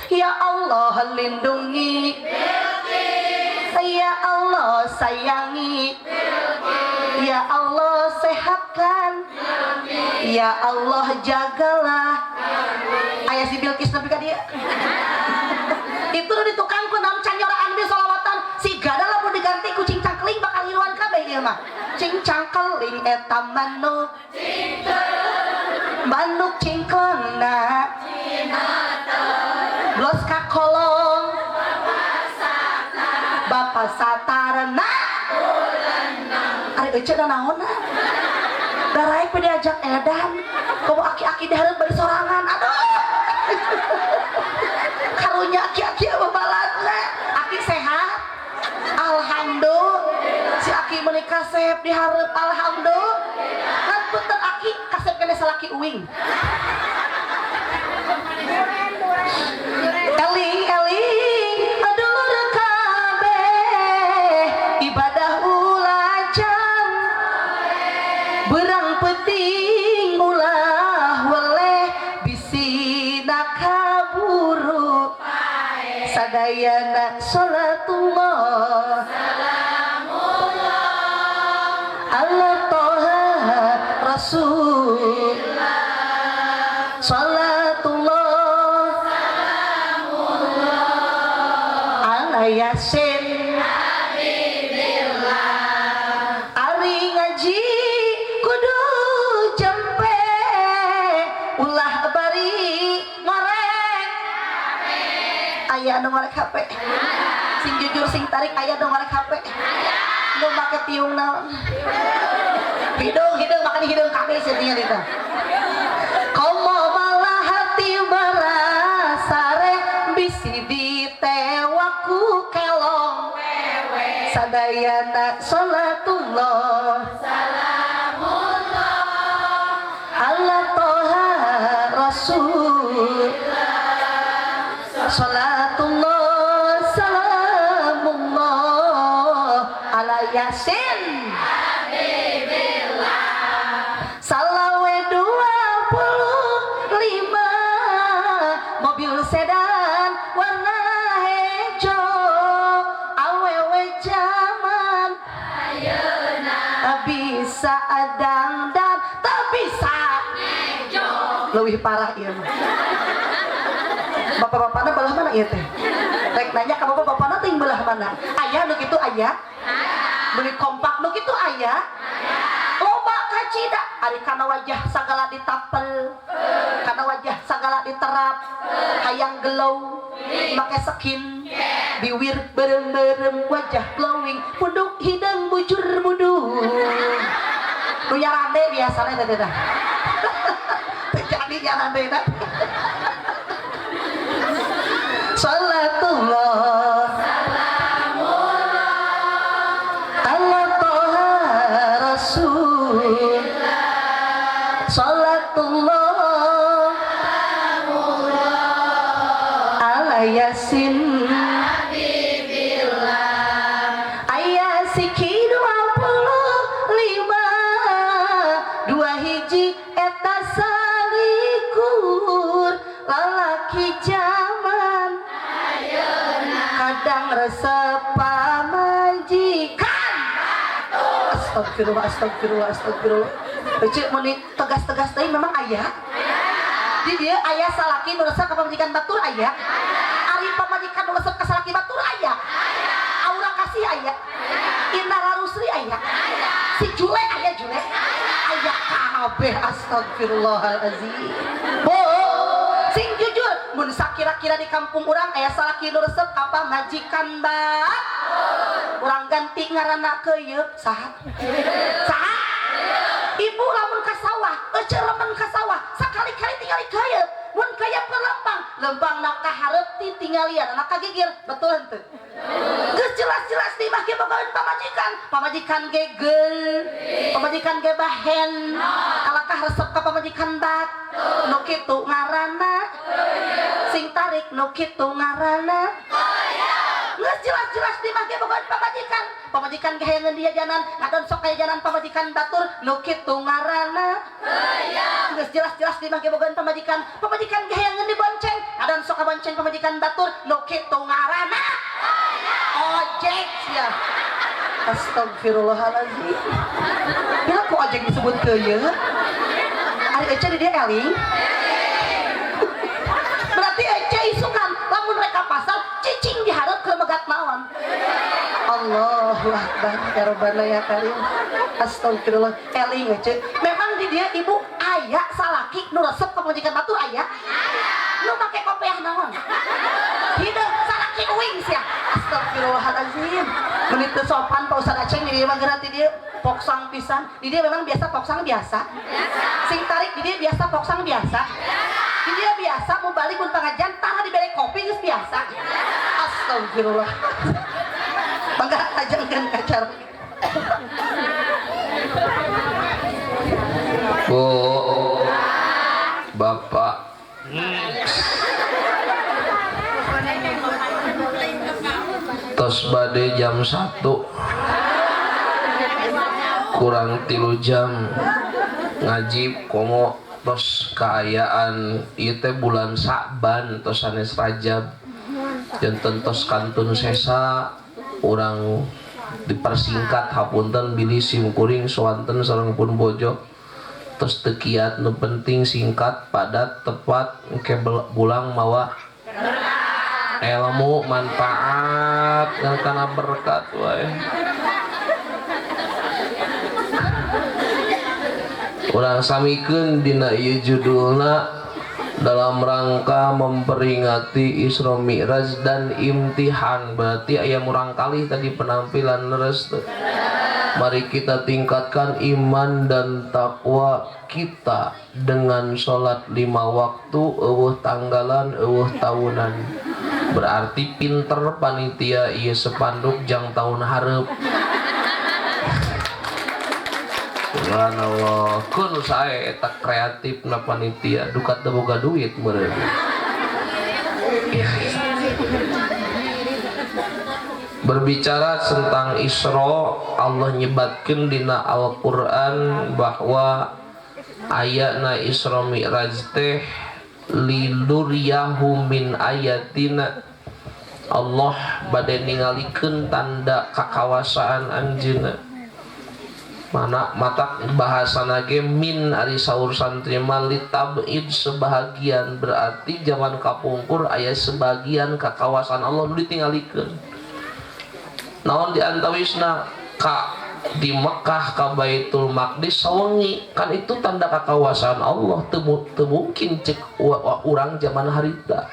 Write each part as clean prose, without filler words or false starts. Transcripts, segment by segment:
Ya Allah lindungi, ya Allah sayangi, ya Allah sehatkan, ya Allah jagalah. Aya si Bilqis nepi ka dieu. Itu nu ditukang ku naon can nyoraan bi solawatan si gada. Lamun diganti kucing cangkeling bakal ngiluan kabeh ieu mah. Cing cangkeling eta manuk, manuk cingklengna blos ka kolong Bapak Satarna. Ari ece na naonna daraek pe diajak edan, komo aki-aki dihareup bari sorangan. Aduh, karunya aki-aki apa balatna. Aki sehat? Alhamdulillah. Si aki meuni kasep dihareup, alhamdulillah. Kan punten, aki kasep kene salaki uing. Eling eling dulur kabeh, ibadah ulah jam berang penting, ulah weleh bisi nakaburu. Sadayana salatullah ala toha rasul, salatullah ala yasin. Ari ngaji kudu jempe, ulah bari ngorek. Aya anu ngorek HP? Sing jujur, sing tarik, aya nu ngorek HP? Nu make tiung naon? Hidung, hidung, makanya hidung kami tinggal itu. Komo malah hati merasare bisi ditewaku kelong. Sadayana salatullah ala toha rasul, salatullah salamullah ala yasin. Salawe 25, mobil sedan warna hijau, awewe zaman bisa dangdan tak bisa lebih parah. Iya mah bapak-bapaknya belah mana iya teh? Rek nanya ke bapak-bapaknya teh belah mana. Aya nu kitu? Aya beli kompak nu kitu? Aya loba kacida. Ari kana wajah sagala ditapel, kana wajah sagala diterap, hayang glow make skin, biwir berem-berem, wajah glowing, punduk hidung bujur mudung. Nu nyarande biasanya teh teh jadi nyarande teh. Salatullah ala toha rasul, salatullah ala yasin. Aya siki 25, dua hiji eta salikur, lalaki zaman kadang resep pamajikan. Astagfirullah, astagfirullah, astagfirullah. Ece meni tegas-tegas teh memang aya di dia. Aya salaki nu resep ka pamajikan batur? Aya. Ari pamajikan nu resep ka salaki batur aya? Aura Kasih aya? Inara Rusli aya? Si Jule aya? Jule aya kabeh. Astagfirullahalazim. Bu, sing jujur, mun sakira-kira di kampung urang aya salaki nu resep ka pamajikan ba urang, ganti ngaranna keuyeup. Saha? Saha? Ibu lamun ka sawah, ece remen ka sawah, sakali-kali tingali keuyeup. Mun keuyeup ke lempang, lempang nak ka hareup ti tinggalian anak ka gigir, betul henteu? Geus jelas-jelas di mah ge bogaeun pamajikan, pamajikan ge geul, pamajikan ge bahen, alakah resep ka pamajikan bat. Nu kitu ngaranna, sing tarik, nu kitu ngaranna. Geus jelas-jelas di mah ge bogaeun pamajikan, pamajikan ge hayangeun dijajanan, ngadon sok kajajanan pamajikan batur, nu kitu ngaranna. Geus jelas-jelas di mah ge bogaeun pamajikan, pamajikan ge hayangeun dibonceng, ngadon. Adan sok kabonceng pamajikan batur nu kitu ngaranna ojek sia. Astagfirullahalazim. Bila ku ojek disebut keuyeuh? Ari Ece di dia eling? Berarti Ece isukan lamun rek ka pasar cicing diharap ke megat naon. Allahu Akbar ya Rabbana ya Karim. Astagfirullah. Eling Ece. Memang di dia ibu aya salaki nu resep ka pamajikan batur aya? Nu make kopiah naon? Hideung salaki uing sia. Astagfirullahalazim. Menit teu sopan Pak Ustaz Aceng di dia mah geura ti dieu poksang pisan. Di dia memang biasa poksang biasa. Sing tarik di dia biasa poksang biasa. Di dia biasa mau balik mun pengajian tara dibere kopi geus biasa. Astagfirullah. Mangga ajengkeun kacar. Bu, Bapak, tos bade jam 1 kurang 3 jam ngaji komo tos kaayaan ieu teh bulan Sa'ban tos sanes Rajab janten tos kantun sesa urang dipersingkat hapunten bilih simkuring soanten sareng pun bojo tos teu kiat nu penting singkat padat tepat engke bulang mawa ilmu manfaat ngan kana berkat wae. Urang samikeun dina ieu judulna dalam rangka memperingati Isra Mi'raj dan imtihan. Berarti aya murang kali tadi penampilan leres teu. Mari kita tingkatkan iman dan takwa kita dengan sholat 5 waktu, eueuh tanggalan, eueuh tahunan. Berarti pinter panitia ieu sepanduk jang tahun hareup. Subhanallah, kun sae eta kreatif na panitia, duka teu boga duit meureun. Berbicara tentang Isra, Allah nyebatkeun dina Al-Qur'an bahwa ayatna Isra Mi'raj teh liduriyahu min ayatina. Allah bade ningalikeun tanda kakawasaan anjeunna. Mana matak bahasana ge min ari saur santri mah litabid sebahagian, berarti zaman kapungkur aya sebagian kakawasan Allah nu ditingalikeun. Naon di antawisna ka di Mekah ka Baitul Maqdis sawengi, kan itu tanda kakawasan Allah teu mungkin cek urang zaman harita.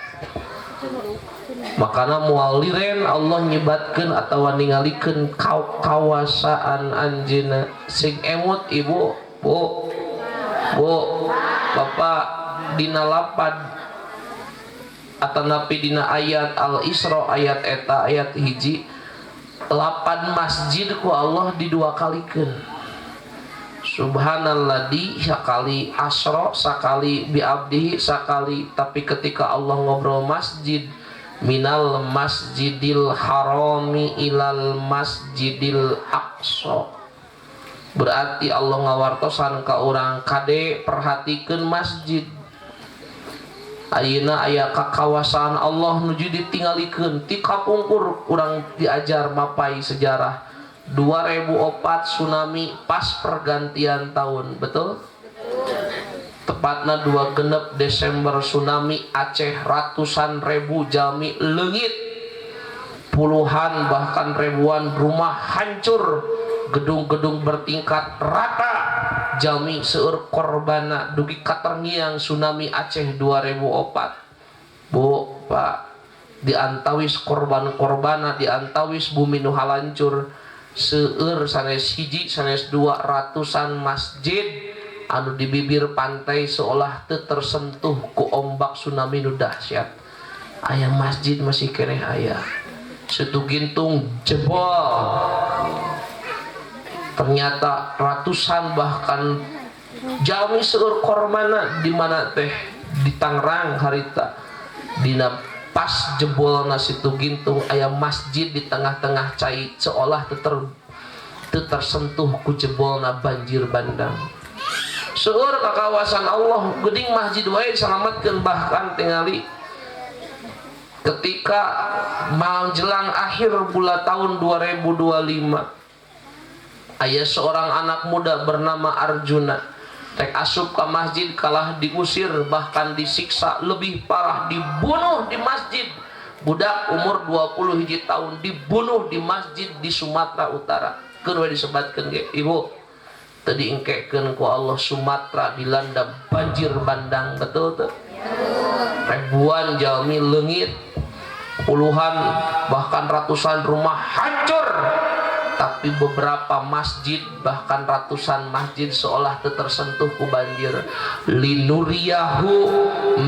Makana moal liren Allah nyebatkeun atawa ningalikeun kawasaan anjeunna. Sing emut ibu, bu, bu, bapak dina lapad atanapi dina ayat Al-Isra ayat eta ayat 1 lapan masjid ku Allah didua kalikeun. Subhanalladzi sakali asra sakali biabdihi sakali, tapi ketika Allah ngobrol masjid minal masjidil harami ilal masjidil aqsa, berarti Allah ngawartosan ka urang kade perhatikeun masjid. Ayeuna aya kakawasaan Allah nuju ditingalikeun ti kapungkur urang diajar mapai sejarah 2004 tsunami pas pergantian tahun, betul? Tepatna 2 genep Desember tsunami Aceh ratusan ribu jalmi leungit, puluhan bahkan ribuan rumah hancur, gedung-gedung bertingkat rata, jalmi seueur korbana dugi katerngiang tsunami Aceh 2004. Bu, Pak, diantawis korban-korbana, diantawis bumi nu halancur, seueur sanes hiji sanes dua ratusan masjid anu di bibir pantai seolah teu tersentuh ku ombak tsunami nu dahsyat. Aya masjid masih keneh aya. Situ Gintung jebol. Ternyata ratusan bahkan jalmi seueur kormana di mana teh di Tangerang harita. Dina pas jebolna Situ Gintung aya masjid di tengah-tengah cai seolah teu tersentuh ku jebolna banjir bandang. Seueur ka kawasan Allah geuning masjid wae salametkeun, bahkan tingali Ketika menjelang akhir bulan tahun 2025, aya seorang anak muda bernama Arjuna rek asup ke masjid, kalah diusir, bahkan disiksa, lebih parah dibunuh di masjid. Budak umur 20 hiji tahun dibunuh di masjid di Sumatera Utara. Keun we disebatkeun ge, ibu, tadi engkekeun ku Allah Sumatera dilanda banjir bandang, betul tuh? Ribuan jalmi leungit, puluhan bahkan ratusan rumah hancur, tapi beberapa masjid, bahkan ratusan masjid, seolah tersentuh ku banjir. Linuriyahu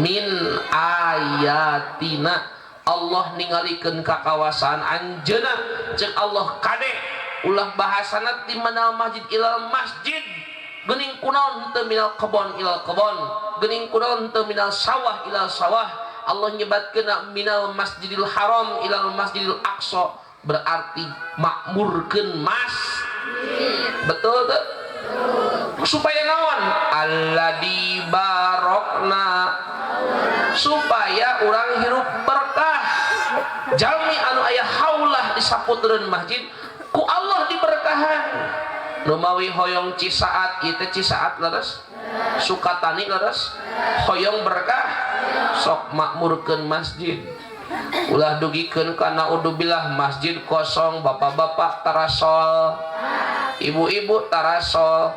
min ayatina, Allah ningalikeun ka kawasan anjeunna. Cek Allah, kade ulah bahasana ti minal masjid ilal masjid, geuning kunaon teu minal kebon ilal kebon, geuning kunaon teu minal sawah ilal sawah? Allah nyebatkeun minal masjidil haram ilal masjidil aqsa, berarti makmurkeun mas, betul tuh? Supaya naon? Alladzi barokna, supaya orang hirup berkah. Jalmi anu aya haulah di saputereun masjid ku Allah diberkahan. Numawi hoyong Cisaat ieu teh, Cisaat leres, Sukatani leres, hoyong berkah, sok makmurkeun masjid. Ulah dugikeun kana udzubillah masjid kosong, bapak-bapak tarasol, ibu-ibu tarasol,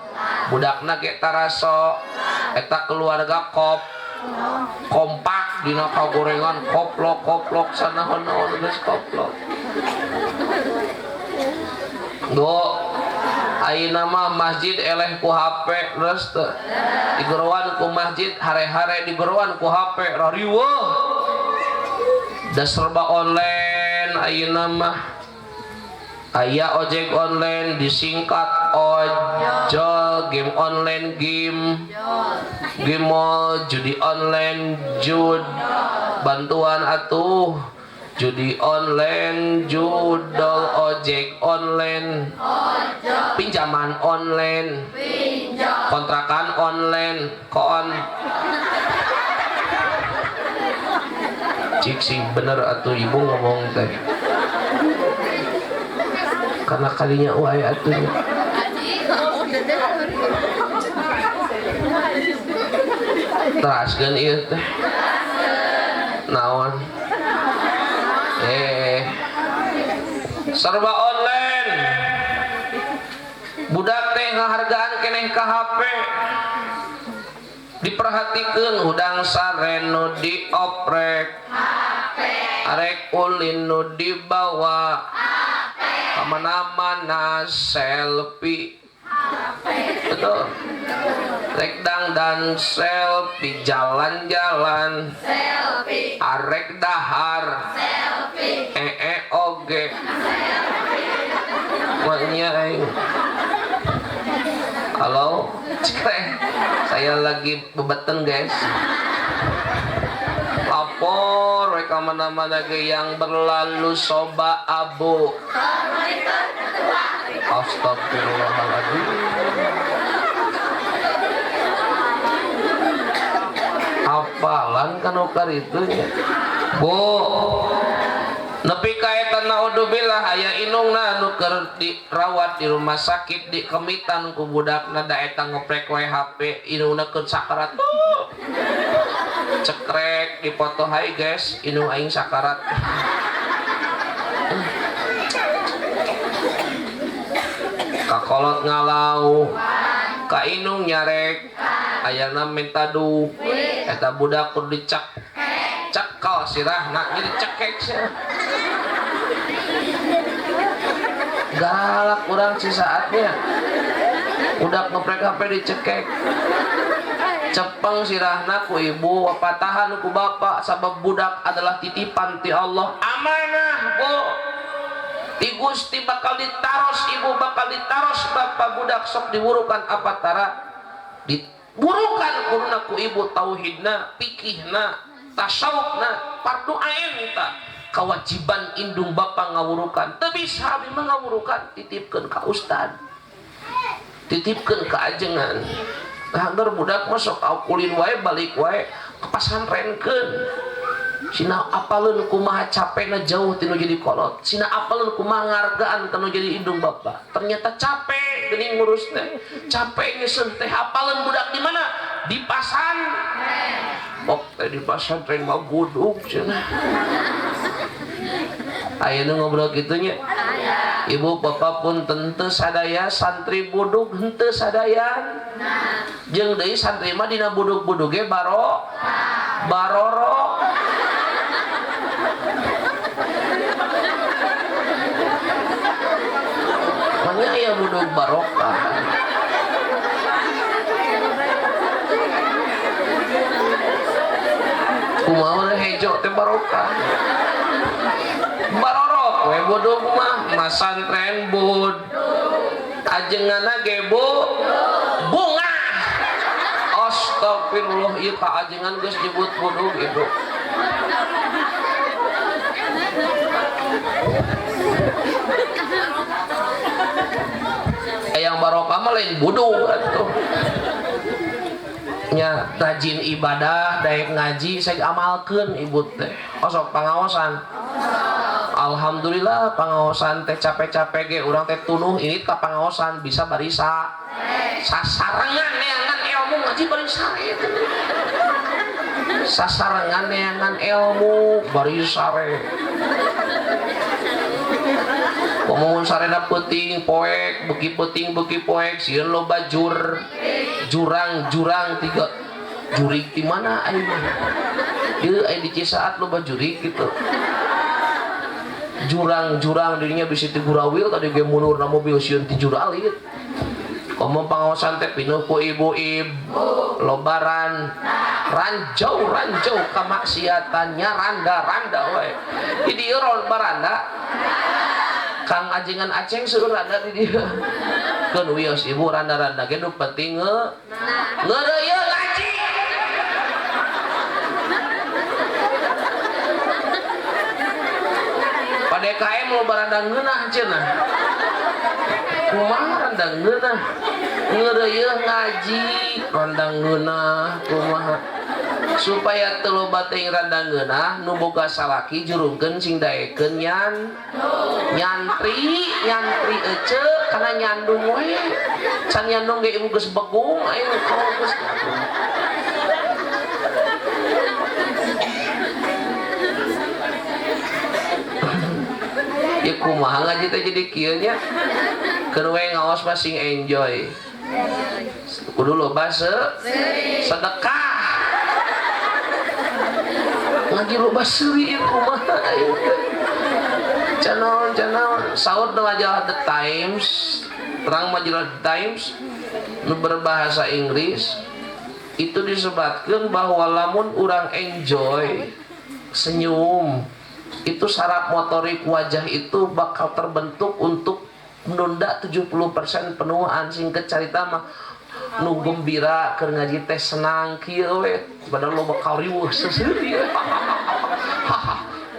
budakna ge taraso, eta keluarga kop kompak dina kagorengan koplok koplok sanaon-naon geus koplok. Do ayeuna mah masjid eleh ku HP, terus teu digeroan ku masjid, hare-hare digeroan ku HP, rariweuh da serba online. Ayeuna mah aya ojek online disingkat ojol, game online game, game, judi online jud, bantuan atuh, judi online judol, ojek online pinjaman online, kontrakan online kon. Cik sih bener atuh ibu ngomong teh, karena kalinya wae atuhnya. Teraskeun ieu teh naon, serba online, budak teh ngahargaan keneh ka HP. Diperhatikeun, hudang sare nu dioprek HP, arek ulin nu dibawa HP, kamana-mana selfie HP, betul? Rek dangdan selfie, jalan-jalan selfie, arek dahar selfie, ee oge maknya aing. Halo, cekrek, saya lagi bebeten guys. Lapor we mana-mana ge yang berlalu soba abu. Astagfirullahaladzim. Apalan kan ukar itu ya. Bu, nepi ka eta naudzubillah aya inungna nu keur dirawat di rumah sakit, dikemitan ku budakna, da eta ngeprek we HP, inungna keur sakarat. Cekrek dipoto, "Hai guys, inung aing sakarat." Kakolot ngalau ka inung, nyarek ayana minta du, eta budak kudu dicek cekal sirahna, jadi cekek sih. Galak urang si saatnya, udah ngeprek HP dicekek, cepeng sirahna ku ibu, patahan ku bapak, sabab budak adalah titipan ti Allah, amanah bu ti Gusti, bakal ditaros ibu, bakal ditaros bapak. Budak sok diwurukan apa tara diburukan, kuruna ku ibu tauhidna, pikihna, tasawufna, fardu ain ta kewajiban indung bapak ngawurukan. Teu bisa abi mah ngawurukan, titipkeun ka ustad, titipkeun ka ajengan. Agar budak masuk kulin wae, balik wae ke pasantrenkeun. Sina apaleun kumaha capekna jauh tinu jadi kolot. Sina apaleun kumaha ngargaan kanu jadi indung bapa. Ternyata capek geuning ngurus teh. Capek nyeuseuh teh apaleun budak di mana? Di pasan. Pok teh di pasantren mah gudug cenah. Aya nu ngobrol kitu nya. Ibu bapak pun teu sadaya santri budug henteu sadaya. Jeung deui santri mah dina budug-budug ge baro baroro. Manya aya budug barokah. Kumaha hejo teh barokah. Barorok we budug mah masantren bud. Ajenganna ge bu bunga. Astagfirullah ieu ka ajengan geus nyebut budug ibu. Yang barokah mah lain budug atuh. Nya rajin ibadah, daek ngaji, saya amalkeun ibu teh. Osok pangaosan. Alhamdulillah pangaosan teh capek-capek ge urang teh tunuh ini ka pangaosan bisa barisa. Sasarengan neangan ilmu ngaji bari sare. Sasarengan neangan ilmu bari sare. Komun sarena peuting poek, beuki peuting beuki poek, sieun loba jur. Jurang-jurang tiga jurik di mana aing mah. Ieu aya di Cisaat loba jurik gitu. Jurang-jurang dirinya bisa ti gurawil tadi ge mundur na mobil sieun ti juralit. Komo pangaosan teh pinuh ku ibu-ibu lobaran ranjau-ranjau kamaksiatannya randa-randa we. Di dieu baranda Kang Ajengan Aceng seueur randa di dieu. Keun wios ibu randa-randa ge nu penting ngeureuyeuh ngaji. Pak DKM loba randa ngeunah cenah. Kumaha randa ngeunah? Ngeureuyeuh ngaji, randa ngeunah kumaha? Supaya teu loba teuing randa ngeunah nu boga salaki jurungkeun sing daekeun nyan nyantri, nyantri ece kana nyandung we. Can nyandung ge ibu geus begung ayo kalau geus nyandung. Ya kumaha ngaji teh jadi kieu nya. Keur we ngaos mah sing enjoy. Kudu loba sedekah. Ngaji loba seuri ieu kumaha ieu teh. Channel saur majalah The Times, terang majalah The Times nu berbahasa Inggris itu disebutkan bahwa lamun urang enjoy senyum itu saraf motorik wajah itu bakal terbentuk untuk menunda 70% penuaan. Singkat carita mah nu gembira keur ngaji teh senang kieu we padahal lo bakal riweuh seuseuri.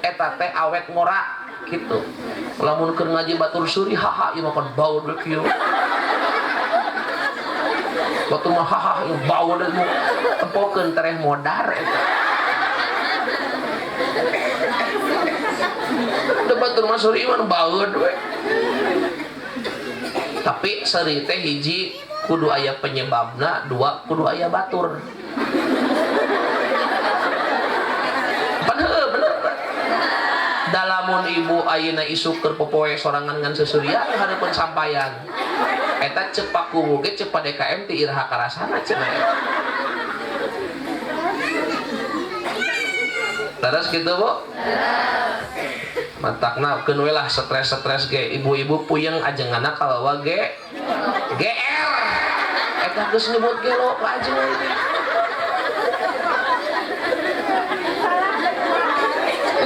Eta teh awet ngora gitu. Lamun keur ngaji batur suri haha ieu mah pan bau deui kieu. Batur mah haha ieu bau deui tempokeun tereh modar eta. Da batur mah suri mah baeud we. Tapi seuri teh hiji kudu aya penyebabna, dua kudu aya batur. Bener bener. Dalamun ibu ayeuna isuk keur popoe sorangan ngan seuseurian hareupeun sampayan. Eta ceuk pakuwu ge ceuk DKM ti iraha karasana cenah. Terus gitu Bu? Matakna keun we lah stres-stres ge ibu-ibu puyeng ajenganna kalawa ge GR. Eta geus nyebut gelo ka ajengan teh.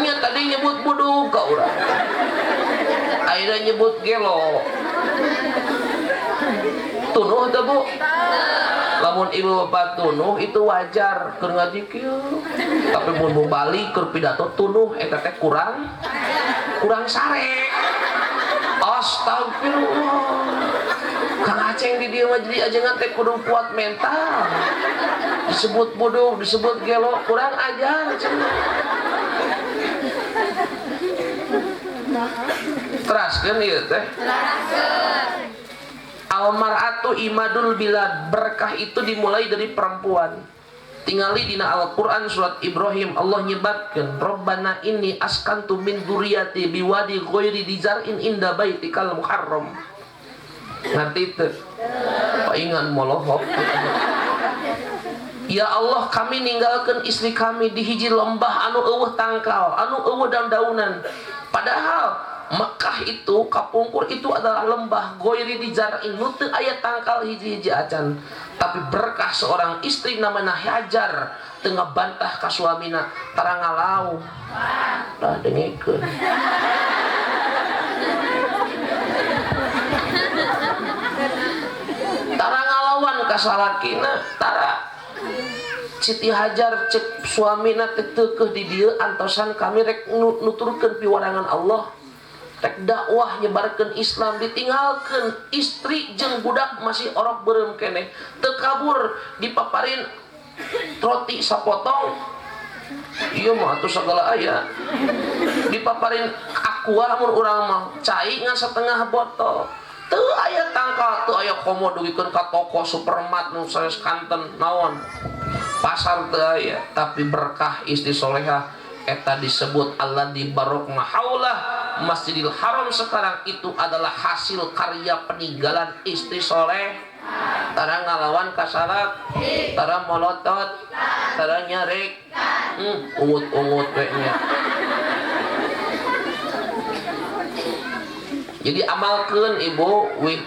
Nya tadi nyebut budug ka urang. Ayeuna nyebut gelo. Tunuh teh Bu? Lamun ibu bapak tunuh itu wajar keur ngaji kieu. Tapi mun balik keur pidato tunuh eta teh kurang sare. Astagfirullah. Kang Aceng di dieu mah jadi ajengan teh kudu kuat mental. Disebut bodoh, disebut gelo, kurang ajar cenah. Teraskeun ieu teh. Almar'atu imadul bilad, berkah itu dimulai dari perempuan. Tingali dina Al-Qur'an surat Ibrahim Allah nyebatkeun Rabbana inni askantu min dzurriyyati biwadi ghairi dzar'in inda baitikal muharram. Ngerti teu? Paingan molohok. Ya Allah, kami ninggalkeun istri kami di hiji lembah anu eueuh tangkal, anu eueuh daun-daunan. Padahal Mekah itu kapungkur itu adalah lembah ghairi dzar'in, nu teu aya tangkal hiji-hiji acan. Tapi berkah seorang istri namanya Hajar teu ngabantah ka suamina, tara ngalau. Tah dengekeun. Tara ngalawan ka salakina, tara Siti Hajar cek suamina teh teukeuh di dieu antosan kami rek nuturkeun piwarangan Allah. Rek dakwah nyebarkeun Islam ditinggalkeun istri jeung budak masih orok beureum keneh. Teu kabur dipaparin roti sapotong. Ieu mah atuh sagala aya. Dipaparin aqua mun urang mah cai ngan setengah botol. Teu aya tangkal, teu aya komo dugikeun ka toko supermart nu sanes kanten naon. Pasar teu aya, tapi berkah istri solehah eta disebut alladzi barokna haulah. Masjidil Haram sekarang itu adalah hasil karya peninggalan istri soleh. Tara ngalawan kasarak, tara molotot, tara nyarek, ungut-ungut we nya. Jadi amalkeun ibu wih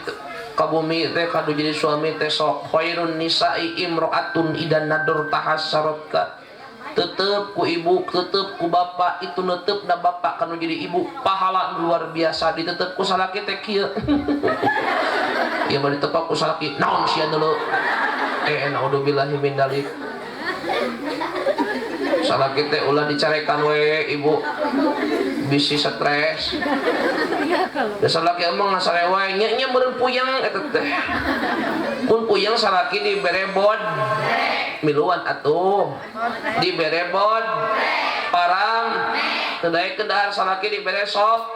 kabumi teh kadu jadi suami teh sok khairun nisa'i imro'atun idan nadur tahassaratka. Tetep ku ibu, tetep ku bapak, itu netep na bapak kanu jadi ibu pahala luar biasa ditetep ku salaki teh kieu. Ieu mah ditepak ku salaki naon sia dulu. Naudzubillahi min dalik. Salaki teh ulah dicarekan we ibu. Bisi stres. Da salaki emang ngasarewa nya nya meureun puyeng eta teh. Mun puyeng salaki dibere bod. Miluan atuh. Dibere bod. Parang. Teu daekeun dahar salaki dibere sop.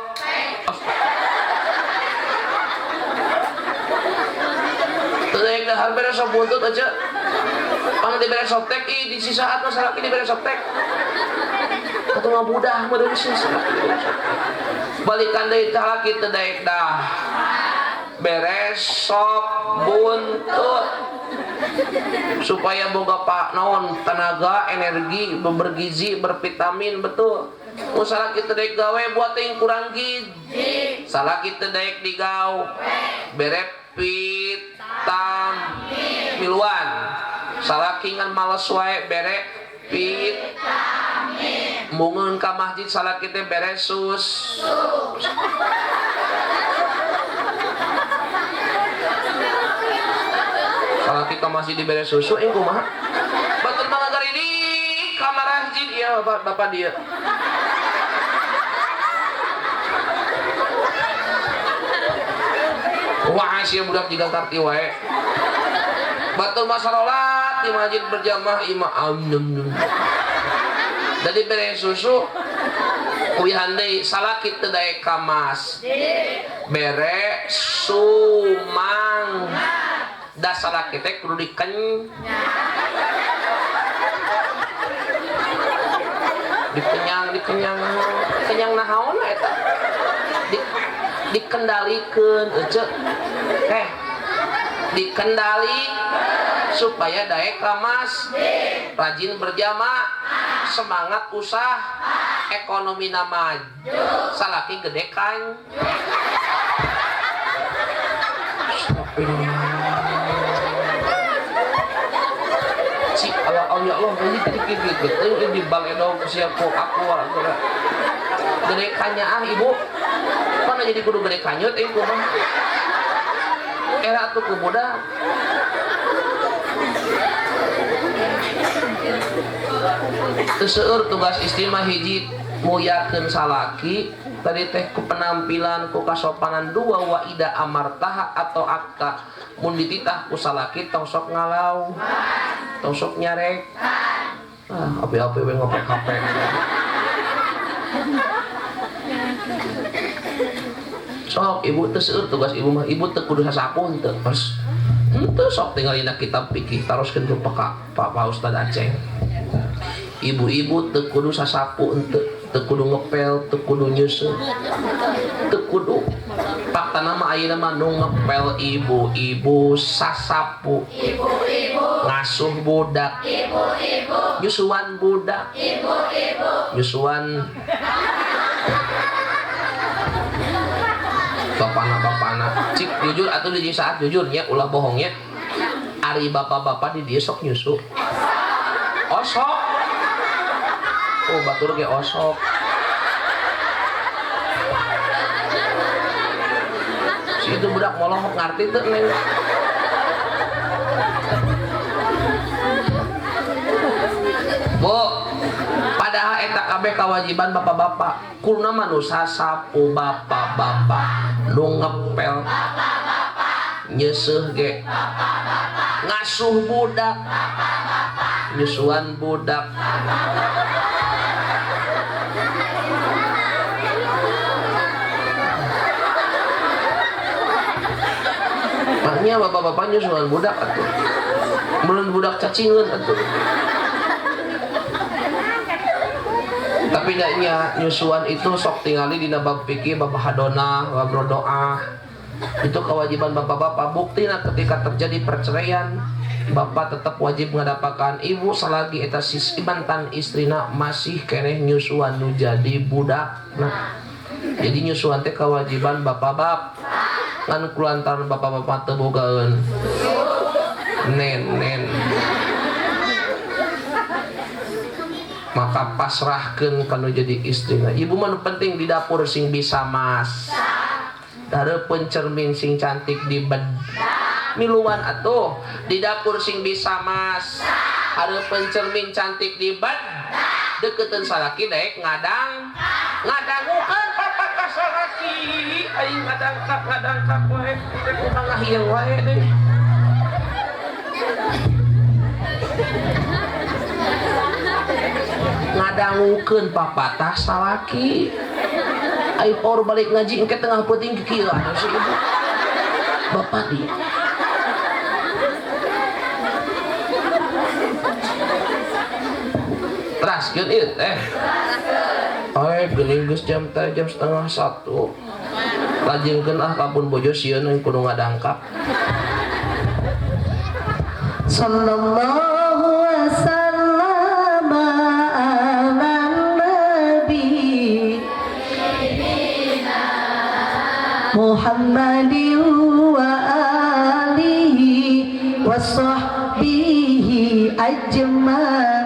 Teu daek dahar bere sop buntut aja. Pang dibere soptek ih di sisaat mah salaki dibere soptek. Atuh ngabudah meureun sih salaki dibere soptek. Balikan deui salaki teu daek dah. Beres sop buntut supaya boga pak naon tenaga energi bergizi bervitamin betul. Mun salaki teu daek gawe buat teuing kurang gizi. Salaki teu daek digawe bere vitamin miluan. Salaki ngan males wae bere vitamin. Mungeun ka masjid salaki teh bere sus. Salaki ka masjid dibere susu ing kumaha? Batur mah ngagaridi ka masjid ieu bapak dia. Wah sia budak jiga karti wae. Batur mah sarolat di masjid berjamaah imah amnum. Jadi bere susu kuihan deui salaki teu daek ka masjid. Bere sumang. Da salaki teh kudu dikenyang. Dikenyang, dikenyang. Kenyang nahaon eta? Dikendalikeun ece. Dikendali supaya daek ka masjid, rajin berjamaah, semangat usaha, ekonomi maju, salaki gede kan. Cik, Allah ya Allah, ini gitu gitu, di baledog siap kok aku gede kanya ah ibu, mana jadi kudu gede kanyut ibu mah. Era atuh ku budak. Teu seueur tugas istri mah hiji muliakeun salaki tadi teh ku penampilan ku kasopanan dua wa ida amartaha atau akka mun dititah ku salaki tong sok ngalau tong sok nyarek ah api-api we ngopek HP. Sok ibu teu seueur tugas ibu mah, ibu teu kudu sasapu henteu. Terus henteu sok tinggal dina kitab fikih taroskeun ku Pak Pak Ustad Aceh. Ibu-ibu teu kudu sasapu henteu, teu kudu ngepel, teu kudu nyeuseuh. Teu kudu. Faktana mah ayeuna mah nu ngepel ibu-ibu, sasapu ibu-ibu, ngasuh budak ibu-ibu, nyusuan budak ibu-ibu, nyusuan bapana-bapana. Cik jujur atuh di saat jujurnya ulah bohongnya. Ari bapak-bapak di dieu sok nyusu. Osok. Oh batur ge osok. Si itu budak molohok ngarti teu neng. Bu, padahal eta kabeh kewajiban bapak-bapak. Kulna mah nu sasapu bapak-bapak, nu ngepel bapak-bapak, nyeuseuh ge bapak-bapak, ngasuh budak bapak-bapak, nyusuan budak bapak-bapak. Maknya bapak-bapak nyusuan budak atuh. Mun budak cacingeun atuh. Tapi nya nyusuan itu sok tingali dina bab fikih, bab hadonah, bab rodoah. Itu kewajiban bapak-bapak. Buktina ketika terjadi perceraian, bapak tetap wajib ngadapatkan ibu selagi eta sis mantan istrina masih keneh nyusuan nu jadi budak. Nah, jadi nyusuan teh kewajiban bapak-bapak. Ngan kulantaran bapak-bapak teu bogaeun nen-nen, maka pasrahkeun kanu jadi istrina. Ibu mah nu penting di dapur sing bisa mas, hareupeun cermin sing cantik di bed miluan atuh. Di dapur sing bisa mas, hareupeun cermin cantik di bed, deketeun salaki daek ngadang ngadangukeun papa ka salaki. Aing ngadangkak ngadangkak wae rek urang ngahieu wae deui. Ngadangukeun papatah salaki. Ai por balik ngaji engke tengah peuting kieu atuh si ibu. Bapak di teraskeun ieu teh. Ai geuning geus jam teh jam 12:30. Lajengkeun ah kapun bojo sieun euy kudu ngadangkap. Sallallahu wasallam ala nabi Muhammadin wa alihi wa sahbihi ajmain.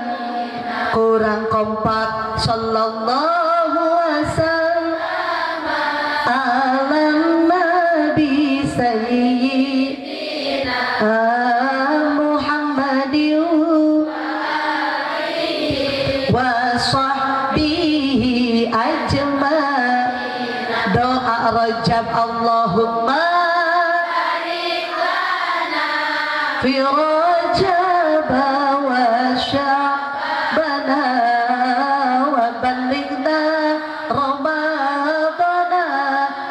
Kurang kompak. Sallallahu wasallam ala nabi sayyidina Muhammadin wa sahbihi ajmain. Doa Rajab, Allahumma barik lana fi Rajab wa Sya'bana wa ballighna Ramadana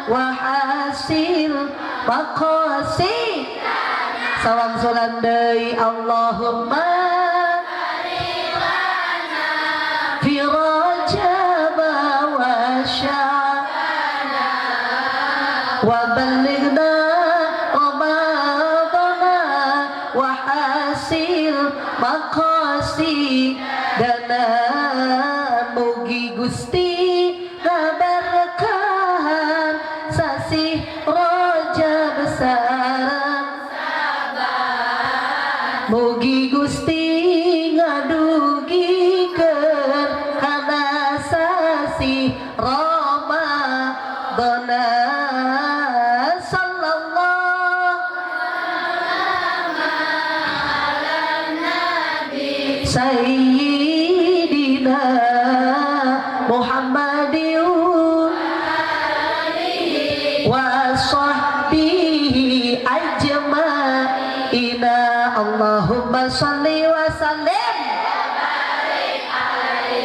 wa hasil maqasid. Sawang sulan deui, Allahumma barik lana fi Rajab wa Sya'bana wa ballighna Ramadana wa hasil maqasidana. Mugi Gusti ngaberkahan sasih Rajab sareng Saban. Mugi Gusti ngadugikeun kana sasih Ramadana. Sallallahu Sayyidina Muhammadin wa sahbihi ajmaina. Allahumma sholli wa sallim.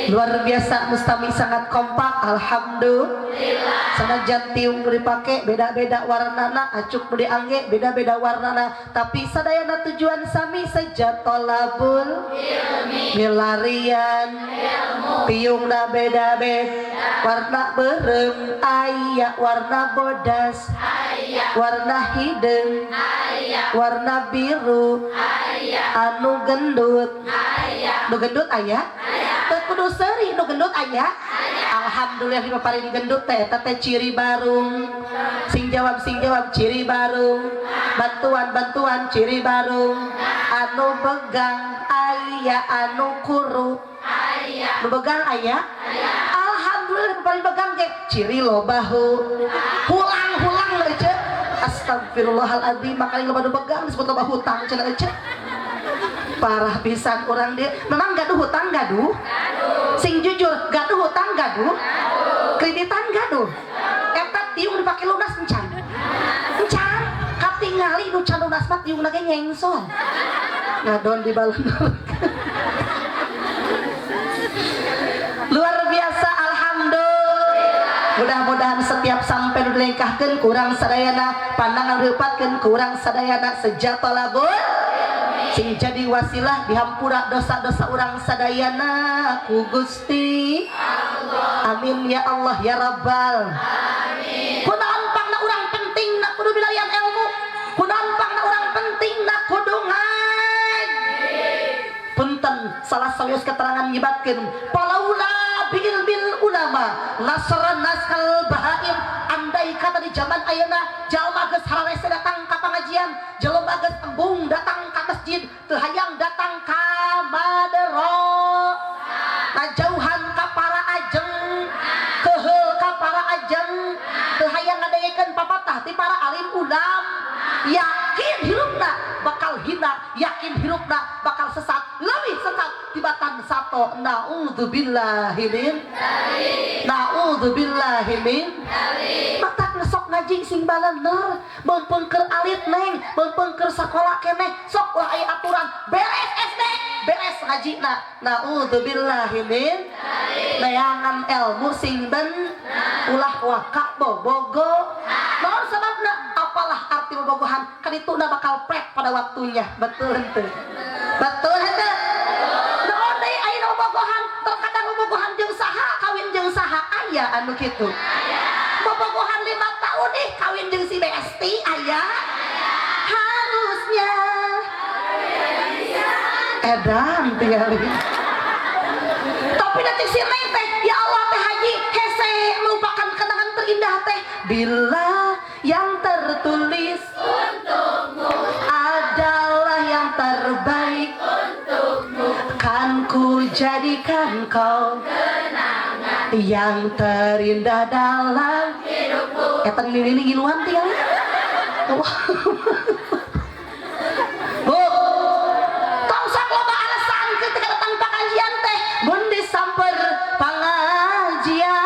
Luar Luar biasa, mustami sangat kompak, alhamdulillah. Sanajan tiung nu dipake beda-beda warnana, acuk nu diangge beda-beda warnana, tapi sadayana tujuan sami, seja tolabul ilmi, milarian ilmu. Tiungna beda-beda, warna beureum aya, warna bodas aya, warna hideung aya, warna biru aya, anu gendut aya, nu gendut aya, teu kudu seuri, nu gendut aya. Alhamdulillah dipaparin gendut teh, eta teh ciri barung. Sing jawab, sing jawab, ciri barung. Bantuan, bantuan, ciri barung. Anu begang aya, anu kuru aya, nu begang aya. Alhamdulillah dipaparin begang ge ciri loba hulang hulang lah ece. Astagfirullahaladzim, makanya loba nu begang disebut loba hutang cenah ece. Parah pisan orang dia. Memang gaduh hutang, gaduh? Sing jujur, gaduh hutang, gaduh? Kreditan gaduh? Eta tiung dipake lunas encan? Encan? Katingali nu can lunas mah tiung ge nyengsol. Ngadon di balon. Luar biasa, alhamdulillah. Mudah-mudahan setiap sampai nu dilengkahkeun kurang sadayana, pandangan diupatkeun kurang sadayana, sejatolabul sing jadi wasilah dihampura dosa-dosa urang sadayana ku Gusti Allah. Amin ya Allah ya Rabbal amin. Kunaon pangna urang penting na kudu milarian ilmu, kunaon pangna urang penting na kudu ngaji. Punten salah sawios keterangan nyebatkeun palaula biilmil ulama nasran naskal bahaim. Andai kata di zaman ayeuna jalma geus hararese datang ka pangajian, jelema geus embung datang ka masjid, teu hayang datang ka madrasah, ngajauhan ka para ajeng, keheul ka para ajeng, teu hayang ngadengekeun papatah ti para alim ulama, yakin hirupna bakal hina, yakin hirupna bakal sesat, lebih sesat tibatan sato. Naudzubillahi min naudzubillahi min. Matak sok ngaji sing balener, mumpung keur alit neng, mumpung keur sakola keneh, sok ulah aya aturan beres SD beres ngajina. Naudzubillahi min. Neangan ilmu sing ben, ulah waka bobogo. Naon sababna? Apalah arti bobogohan, kan itu udah bakal prek pada waktunya. Betul henteu? Betul henteu? Naon deui aya bobogohan, terkadang bobogohan jeung saha, kawin jeung saha, aya anu kitu. Bobogohan 5 tahun ih kawin jeung si besti aya. Harusnya edan tinggali. Tapi nanti si neng teh, ya Allah teh haji hese melupakan kenangan terindah teh. Bila yang tertulis untukmu adalah yang terbaik untukmu, kan ku jadikan kau kenangan yang terindah dalam hidupku. Eta nini ngiluan tinggal. Bu, tong sok loba alasan ketika datang pengajian teh, mun disamper pengajian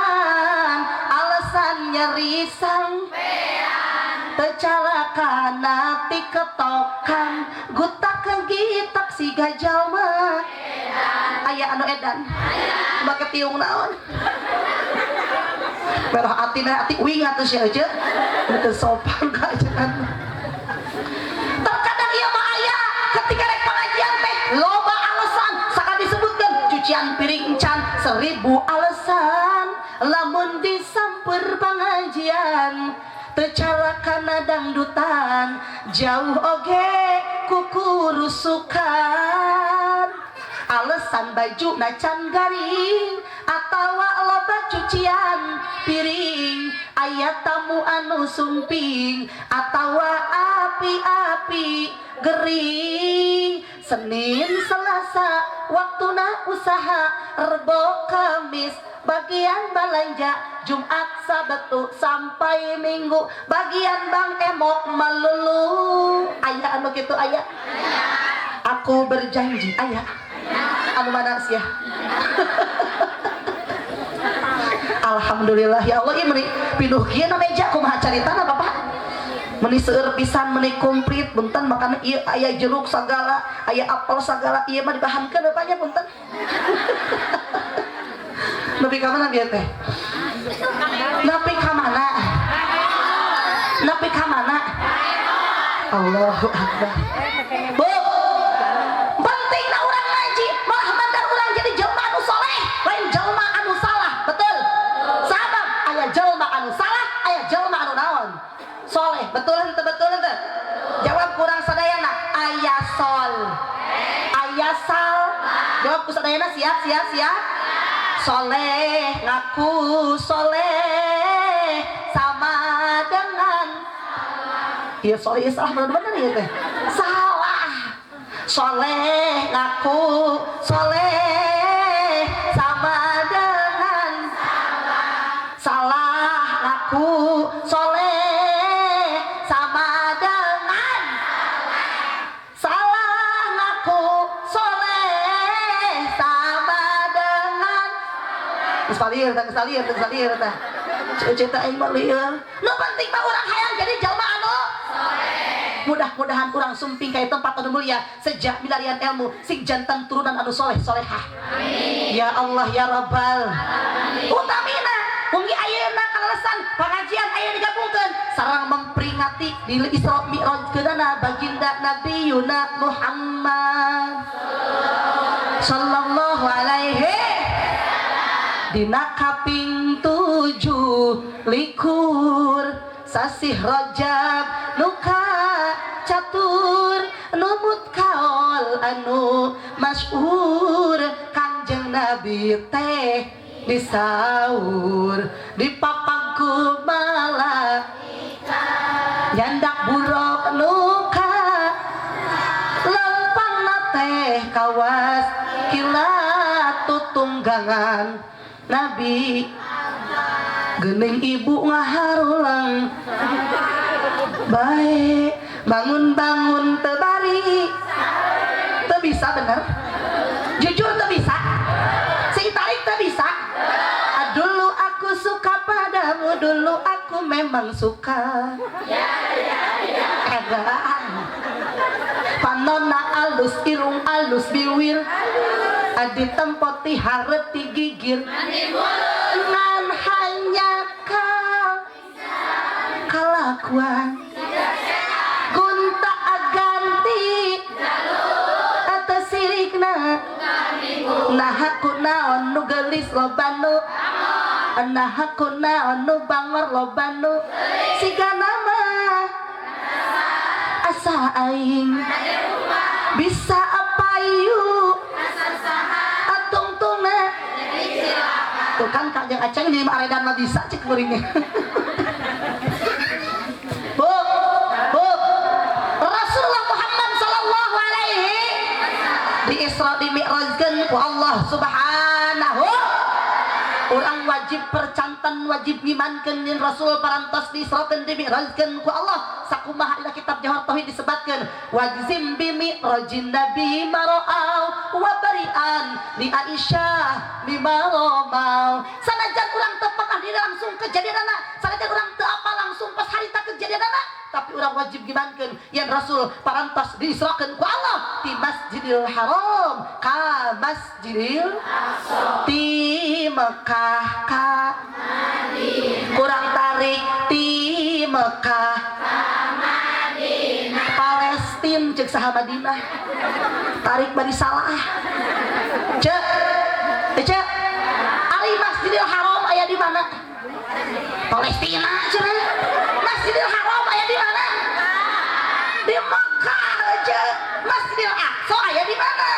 alasan nyeri sampean, teu calakana tiketokan, gutak kegitak siga jalma. Aya anu edan, make tiung naon? Merah atina ati uing atuh sia aja, teu sopan ka ajaran. Terkadang ieu mah aya ketika rek pengajian teh loba alasan, sakali disebutkeun cucian piring encan, 1000 alasan. Lamun disamper pengajian teu calakana dangdutan, jauh oge kukurusukan. Alasan baju nacan garing atawa loba cucian piring, aya tamu anu sumping atawa api-api gering. Senin Selasa waktuna usaha, Rebo Kamis bagian belanja, Jumat Sabtu sampai Minggu bagian Bang Emok melulu. Aya anu kitu aya? Aku berjanji aya. Anu mana sih ya? Alhamdulillah ya Allah, ieu meuni pinuh kieu na meja kumaha caritana Bapak? Meuni seueur pisan, meuni komplit punten, makana ieu aya jeruk sagala, aya apel sagala, ieu mah dibahankeun bapaknya punten. Nepi ka mana bieu teh? Nepi ka mana? Nepi ka mana? Allahu Akbar. Bu, penting na urang ngaji, malah mandar urang jadi jelma anu soleh, lain jelma anu salah, betul? Sabab aya jelma anu salah, aya jelma anu naon? Soleh, betul henteu, betul henteu? Jawab kurang sadayana, aya sol. Aya sal. Jawab ku sadayana, siap, siap, siap. Soleh ngaku soleh sama dengan. Iya, soleh, iya, salah bener-bener ya teh. Salah. Soleh ngaku soleh sama dengan salah ngaku soleh sama dengan salah ngaku soleh sama dengan. Geus lieur tah, geus lieur, geus lieur tah. Cerita aing mah lieur. Nu penting mah urang hayang jadi jalma anu mudah-mudahan urang sumping ka tempat anu mulia sejak milarian ilmu sing janten turunan anu soleh solehah. Ya Allah ya Rabbal. Utamina mungkin ayeuna kalalesan pengajian ayeuna digabungkeun sareng memperingati di Isra Mi'raj keunana baginda Nabi Yuna Muhammad sallallahu alaihi dina kaping 27 sasih Rajab nuka catur numut kaol anu masyhur Kangjeng Nabi teh disaur dipapangku malaikat nyandak buruk nuka lempang teh kawas kilat tutunggangan Nabi gening ibu ngaharulang baik bangun-bangun tebari teu bisa bener jujur teu bisa sing tarik teu bisa. Ah, dulu aku suka padamu, dulu aku memang suka. Edan panona alus, irung alus, biwir adi tempoti hareup ti gigir ngan hanya kau kalakuan gunta ganti atau sirikna. Nah, aku naon nu gelis loba nu, nah aku naon nu bangor loba nu siga nama asa aing bisa apayu atungtungna. Tuh kan Kak Jeng Aceng di aredan mah bisa cek kuringnya. Bu, bu, Rasulullah Muhammad sallallahu alaihi di Isra di Mi'rajkeun ku Allah Subhanahu. Urang wajib percantan, wajib ngimankeun yen Rasul parantos diisrakeun di Mi'rajkeun ku Allah. Sakumaha dina kitab Jauhar Tauhid disebatkeun wajzim bi mi'rajin nabi mara'au wa bari'an li Aisyah bima ramau. Sanajan urang teu pernah diri langsung kejadianana, sanajan urang teu apa langsung pas harita kejadianana, tapi urang wajib ngimankeun yen Rasul parantos diisrakeun ku Allah di Masjidil Haram ka Masjidil Aqsa, ti Mekah ka Madinah, kurang tarik ti Mekah ka Madinah, Palestin cek saha Madinah tarik bari salah cek cek. Ari Masjidil Haram aya di mana? Palestina cenah. Masjidil Haram aya di mana? Di Mekah cek. Masjidil Aqsa aya di mana?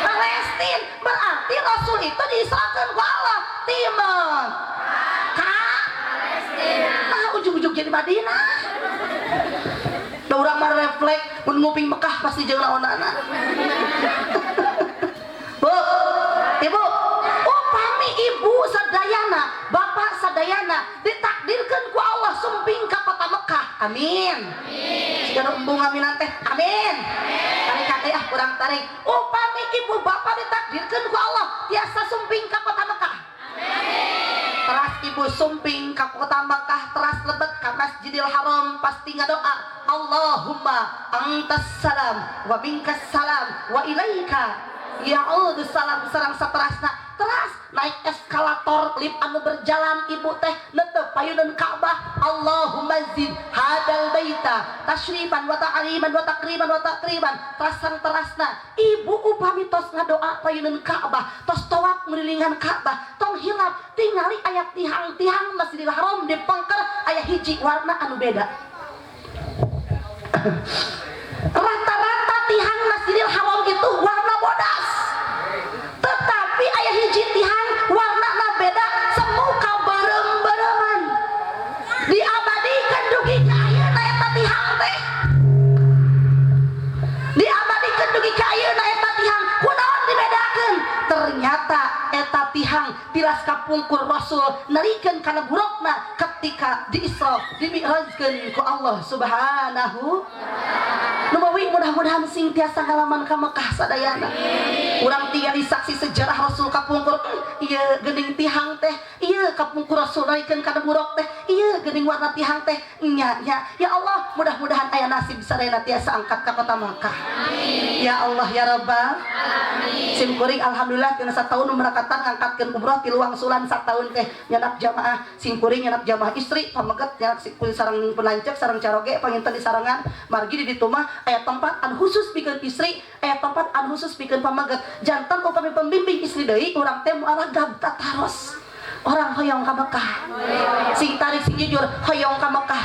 Palestina. Berarti Rasul itu diisrakeun ku Allah ti Mekah Palestina. Nah, ujung-ujung jadi Madinah. Da urang mah refleks mun nguping Mekah pasti jeung naonana. Bu, ibu, upami ibu sadayana, bapak sadayana ditakdirkeun ku Allah sumping ka kota Mekah. Amin. Amin. Siga nu embung aminan teh. Amin. Tarik kate ah kurang tarik. Upami ibu bapak ditakdirkeun ku Allah tiasa sumping ka kota Mekah. Amin. Teras ibu sumping ka kota Mekah, teras lebet ka Masjidil Haram pasti ngadoa Allahumma antas salam wa minkas salam wa ilaika ya'udu salam sareng saterasna. Teras naik eskalator lift anu berjalan ibu teh netep payunan Ka'bah. Allahumma zid hadal baita tasyrifan wa ta'liman wa takriman wa takriman. Terasang terasna ibu upami tos ngadoa payunan Ka'bah, tos tawaf ngelilingan Ka'bah, tong hilap tingali aya tihang-tihang Masjidil Haram di pengker aya hiji warna anu beda. Rata-rata tihang Masjidil Haram itu warna bodas, tetapi aya hiji tihang warna beda, semuka berem-bereman diabadikan dugi ka ayeuna eta tihang teh, diabadikan dugi ka ayeuna eta tihang. Kunaon dibedakeun? Ternyata eta tihang tilas kapungkur Rasul narikeun kana burukna ketika di Isra dimi'rajkeun ku Allah Subhanahu. Numawi mudah-mudahan sing tiasa ngalaman ka Mekah sadayana. Urang tinggali saksi sejarah Rasul kapungkur, ieu geuning tihang teh, ieu kapungkur Rasul naikeun kana buruk teh, ieu geuning warna tihang teh. Nya nya ya Allah, mudah-mudahan aya nasib sadayana tiasa angkat ka kota Mekah. Ya Allah ya Rabbal alamin. Sim kuring alhamdulillah tina sataun merakatan ngangkatkeun umroh tilu wangsulan sataun teh nyanak jamaah sim kuring, nyanak jamaah istri pameget, nyanak sareng pelancek sareng caroge panginten di sarangan. Margi di ditu mah aya tempat anu khusus pikeun istri, aya tempat anu khusus pikeun pameget. Jantan upami pembimbing istri deui urang teh moal gab tataros. Orang hoyong ka Mekah, sing tarik sing jujur, hoyong ka Mekah,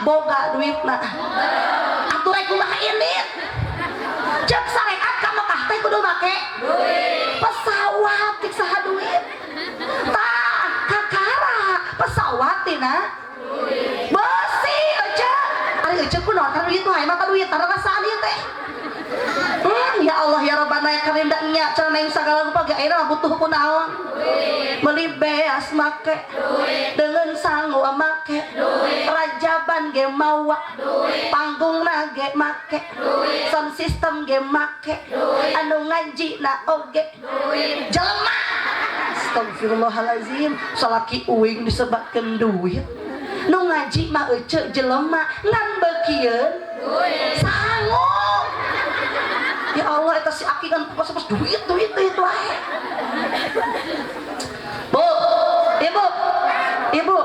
boga duitna atuh rek kumaha indit? Cek sareat ka Mekah teh kudu make duit, pesawat tik saha duit? Tah kakara pesawat tina besi aja. Ari ece kunaon karena duit wae mata duit tara rasaan ieu teh. Ya Allah ya Rabbana ya Karim da nya cenah neng sagala rupa ge ayeuna butuh kunaon? Meuli beas make duit, dengan sangu make duit, rajaban ge mawa duit, panggungna ge make duit, sound system ge make duit, anu ngaji na oge duit. Jelema astagfirullahalazim, salaki uing disebatkeun duit, nu ngaji mah ece jelema ngan beukieun duit sangu. Ya Allah, eta si aki kan pas-pas duit duit duit wae. Bu, ibu, ibu,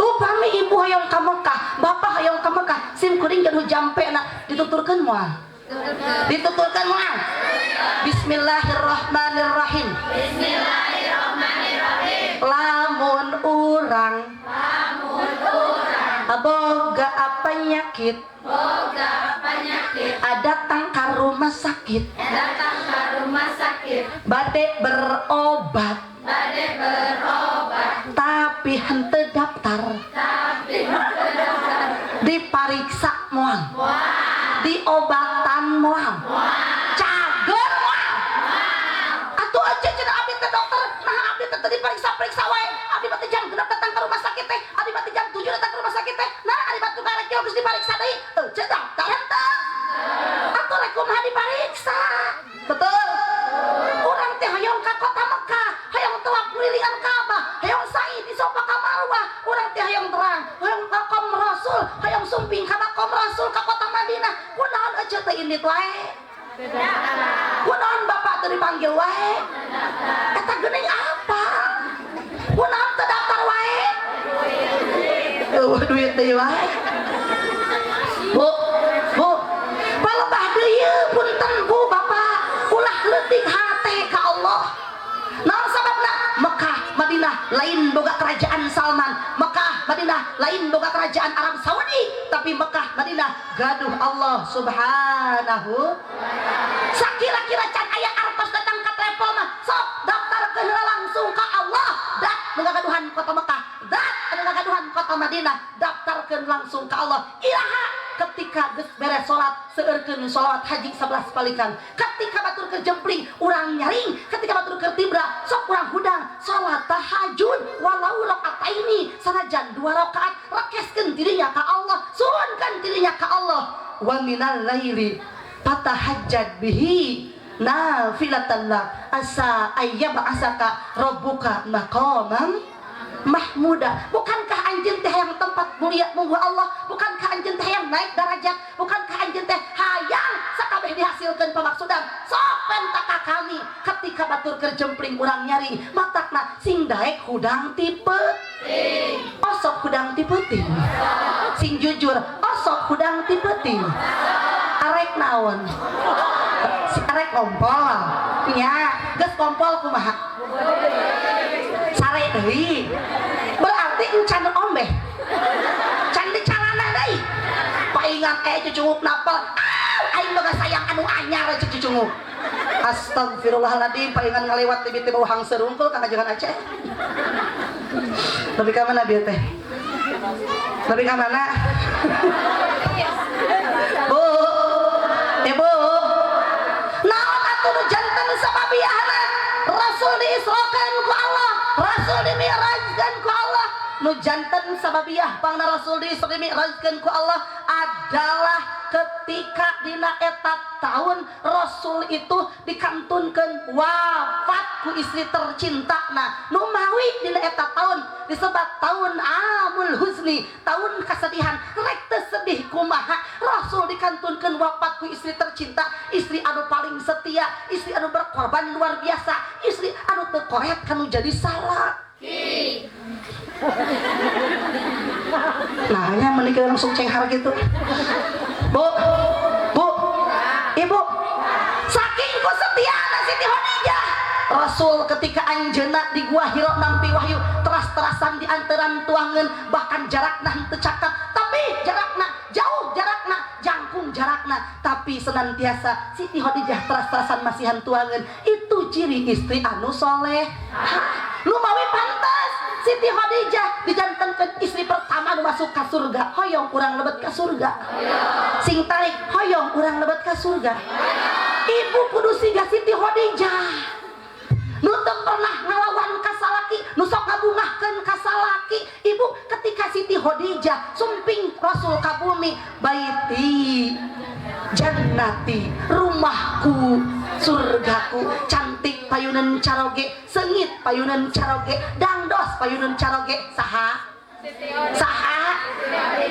upami ibu hoyong ka Mekah, bapak hoyong ka Mekah, sim kuring gaduh jampena, dituturkeun moal? Dituturkeun moal? Bismillahirrahmanirrahim. Bismillahirrahmanirrahim. Lamun urang boga penyakit, boga penyakit, datang ke rumah sakit, datang ke rumah sakit, bade berobat, bade berobat, tapi henteu daftar, tapi henteu daftar, dipariksa moal, moal, diobatan moal, moal, cager moal. Atuh aja cenah abdi teh dokter, nah abdi teh teu diperiksa-periksa wae, abdi mah teh jam 6 datang ke rumah sakit teh, abdi mah teh jam 7 datang ke rumah sakit teh, nah abdi mah teh karek geus dipariksa deui, ece daftar henteu? Atuh rek kumaha dipariksa? Betul. Urang teh hoyong ka kota Mekah, hoyong tawaf ngelilingan Ka'bah, hoyong sa'i di Sofa ka Marwah, urang teh hoyong terang, hoyong makom Rasul, hoyong sumping ka makom Rasul ka kota Madinah. Kunaon ece teh indit wae? Kunaon bapak teu dipanggil wae? Eta geuning apa? Kunaon teu daftar wae? Eueuh duit deui wae. Bu, bu, palebah deui punten bu bapak, ulah leutik hate ka Allah. Naon sababna? Mekah, Madinah lain boga kerajaan Salman, Mekah, Madinah lain boga kerajaan Arab Saudi, tapi Mekah, Madinah gaduh Allah Subhanahu. Sakira-kira can aya artos datang ka travel mah, sok daftarkeun heula langsung ka Allah. Dat nu ngagaduhan kota Mekah, dat anu ngagaduhan kota Madinah, daftarkeun langsung ka Allah. Iraha? Ketika geus beres salat, seueurkeun sholawat haji 11 balikan. Ketika batur keur jempling urang nyaring, ketika batur keur tibra sok urang hudang salat tahajud walau rakaataini, sanajan 2 rakaat, rekeskeun dirinya ka Allah, suhunkeun dirinya ka Allah. Wa minal laili fatahajjad bihi nafilatan lak asa ayyab'asaka rabbuka maqamam mahmuda. Bukankah anjeun teh hayang tempat mulia munggu Allah? Bukankah anjeun teh hayang naik darajat? Bukankah anjeun teh hayang sakabeh Ameh dihasilkeun pamaksudan. Sok penta ka kami ketika batur keur jempling urang nyaring, matakna sing daek hudang ti peuting. Osok hudang ti peuting. Sing jujur, osok hudang ti peuting. Arek naon? Si arek ngompol. Nya, geus ngompol kumaha? Sare deui. Berarti encan ombeh. Can dicalana deui. Paingan cucunguk napel. Ah, aing boga sayang anu anyar cucunguk. Astagfirullahaladzim, paingan ngalewat tiba-tiba hangser rungkul ka ngajengan Aceh. Lebih ka mana bieu teh? Lebih ka mana? Bu, Ibu. Naon atuh nu janten sababiahna? Rasul diisrokeun ku Allah, Rasul dimi'rajkeun ku Allah. Nu janten sababiah pangna Rasul diisra dimi'rajkeun ku Allah adalah ketika dina eta tahun Rasul itu dikantunkeun wafat ku istri tercinta. Nah, nu mawi dina eta tahun disebut tahun Amul Huzni, tahun kesedihan. Rek teu sedih kumaha? Rasul dikantunkeun wafat ku istri tercinta, istri anu paling setia, istri anu berkorban luar biasa, istri anu teu koret kanu jadi salah. Nah, nya menikah langsung cenghar gitu. Bu, bu, ibu, saking ku setiana Siti Khadijah. Rasul ketika anjeunna di Gua Hiro nampi wahyu, teras-terasan di antaran tuangan, bahkan jarakna henteu cakep, tapi jarakna jauh, jarakna jangkung jarakna, tapi senantiasa Siti Khadijah teras-terasan masihan tuangan. Itu ciri istri anu soleh. Nu mawi pantas Siti Khadijah dijantenkeun istri pertama nu masuk ka surga. Hoyong urang lebet ka surga. Sing tarik hoyong urang lebet ka surga. Ibu kudu siga Siti Khadijah. Nu teu pernah ngalawan ka salaki, nu sok ngabungahkeun ka salaki. Ibu ketika Siti Khadijah sumping Rasul ka bumi, baiti jannati, rumahku surgaku, cantik payunan caroge, sengit payunan caroge, dangdos payunan caroge. Saha? Saha?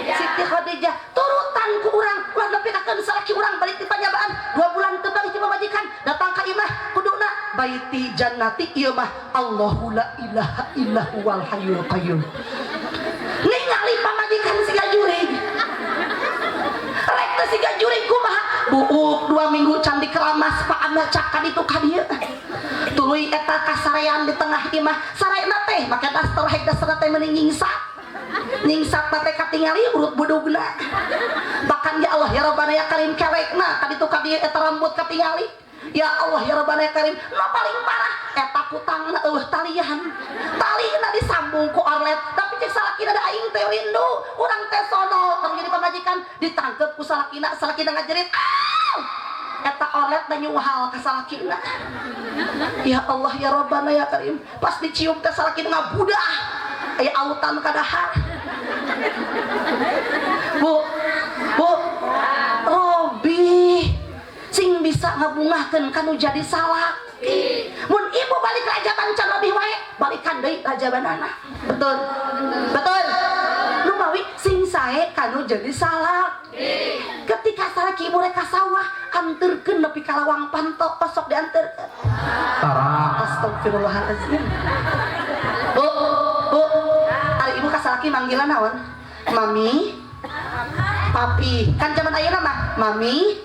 Siti Khadijah. Turutan ku urang, ulah nepikakeun salaki urang balik ti panyabaan 2 bulan teu balik ti pamajikan, datang ka imah kuduna baiti jannati, ieu mah Allahu la ilaha illa huwal hayyul qayyum. Ningali pamajikan siga jurig. Rek teh siga jurig kumaha? Buuk 2 minggu can dikeramas Pak Amel cak ka ditu ka dieu. Tuluy eta kasarean di tengah imah, sarena teh make daster hek dasterna teh meuni nyingsat. Nyingsat teh katingali urut budugna. Bahkan ya Allah ya Rabbana ya Karim kelekna ka ditu ka dieu eta rambut katingali. Ya Allah ya Rabbana ya Karim, nu paling parah eta kutangna eueuh talian. Talina disambung ku orlet, tapi cek salakina da aing teh rindu. Urang teh sono tong jadi pamajikan ditangkep ku salakina, salakina ngajerit. Aw! Eta orlet da nyuhal ka salakina. Ya Allah ya Rabbana ya Karim, pas dicium teh salakina ngabudah. Aya autan kadahar. Bu, bu, Robi sing bisa ngabungahkeun kanu jadi salaki. Mun ibu balik rajaban can lebih wae, balikan deui rajabanana. Betul. Betul. Nu mawi sing sae kanu jadi salaki. Ketika salaki ibu rek ka sawah, anterkeun nepi ka lawang panto, osok dianterkeun. Tara. Astagfirullahalazim. Bu, bu, ari ibu ka salaki manggilan naon? Mami, papi. Kan zaman ayeuna mah mami,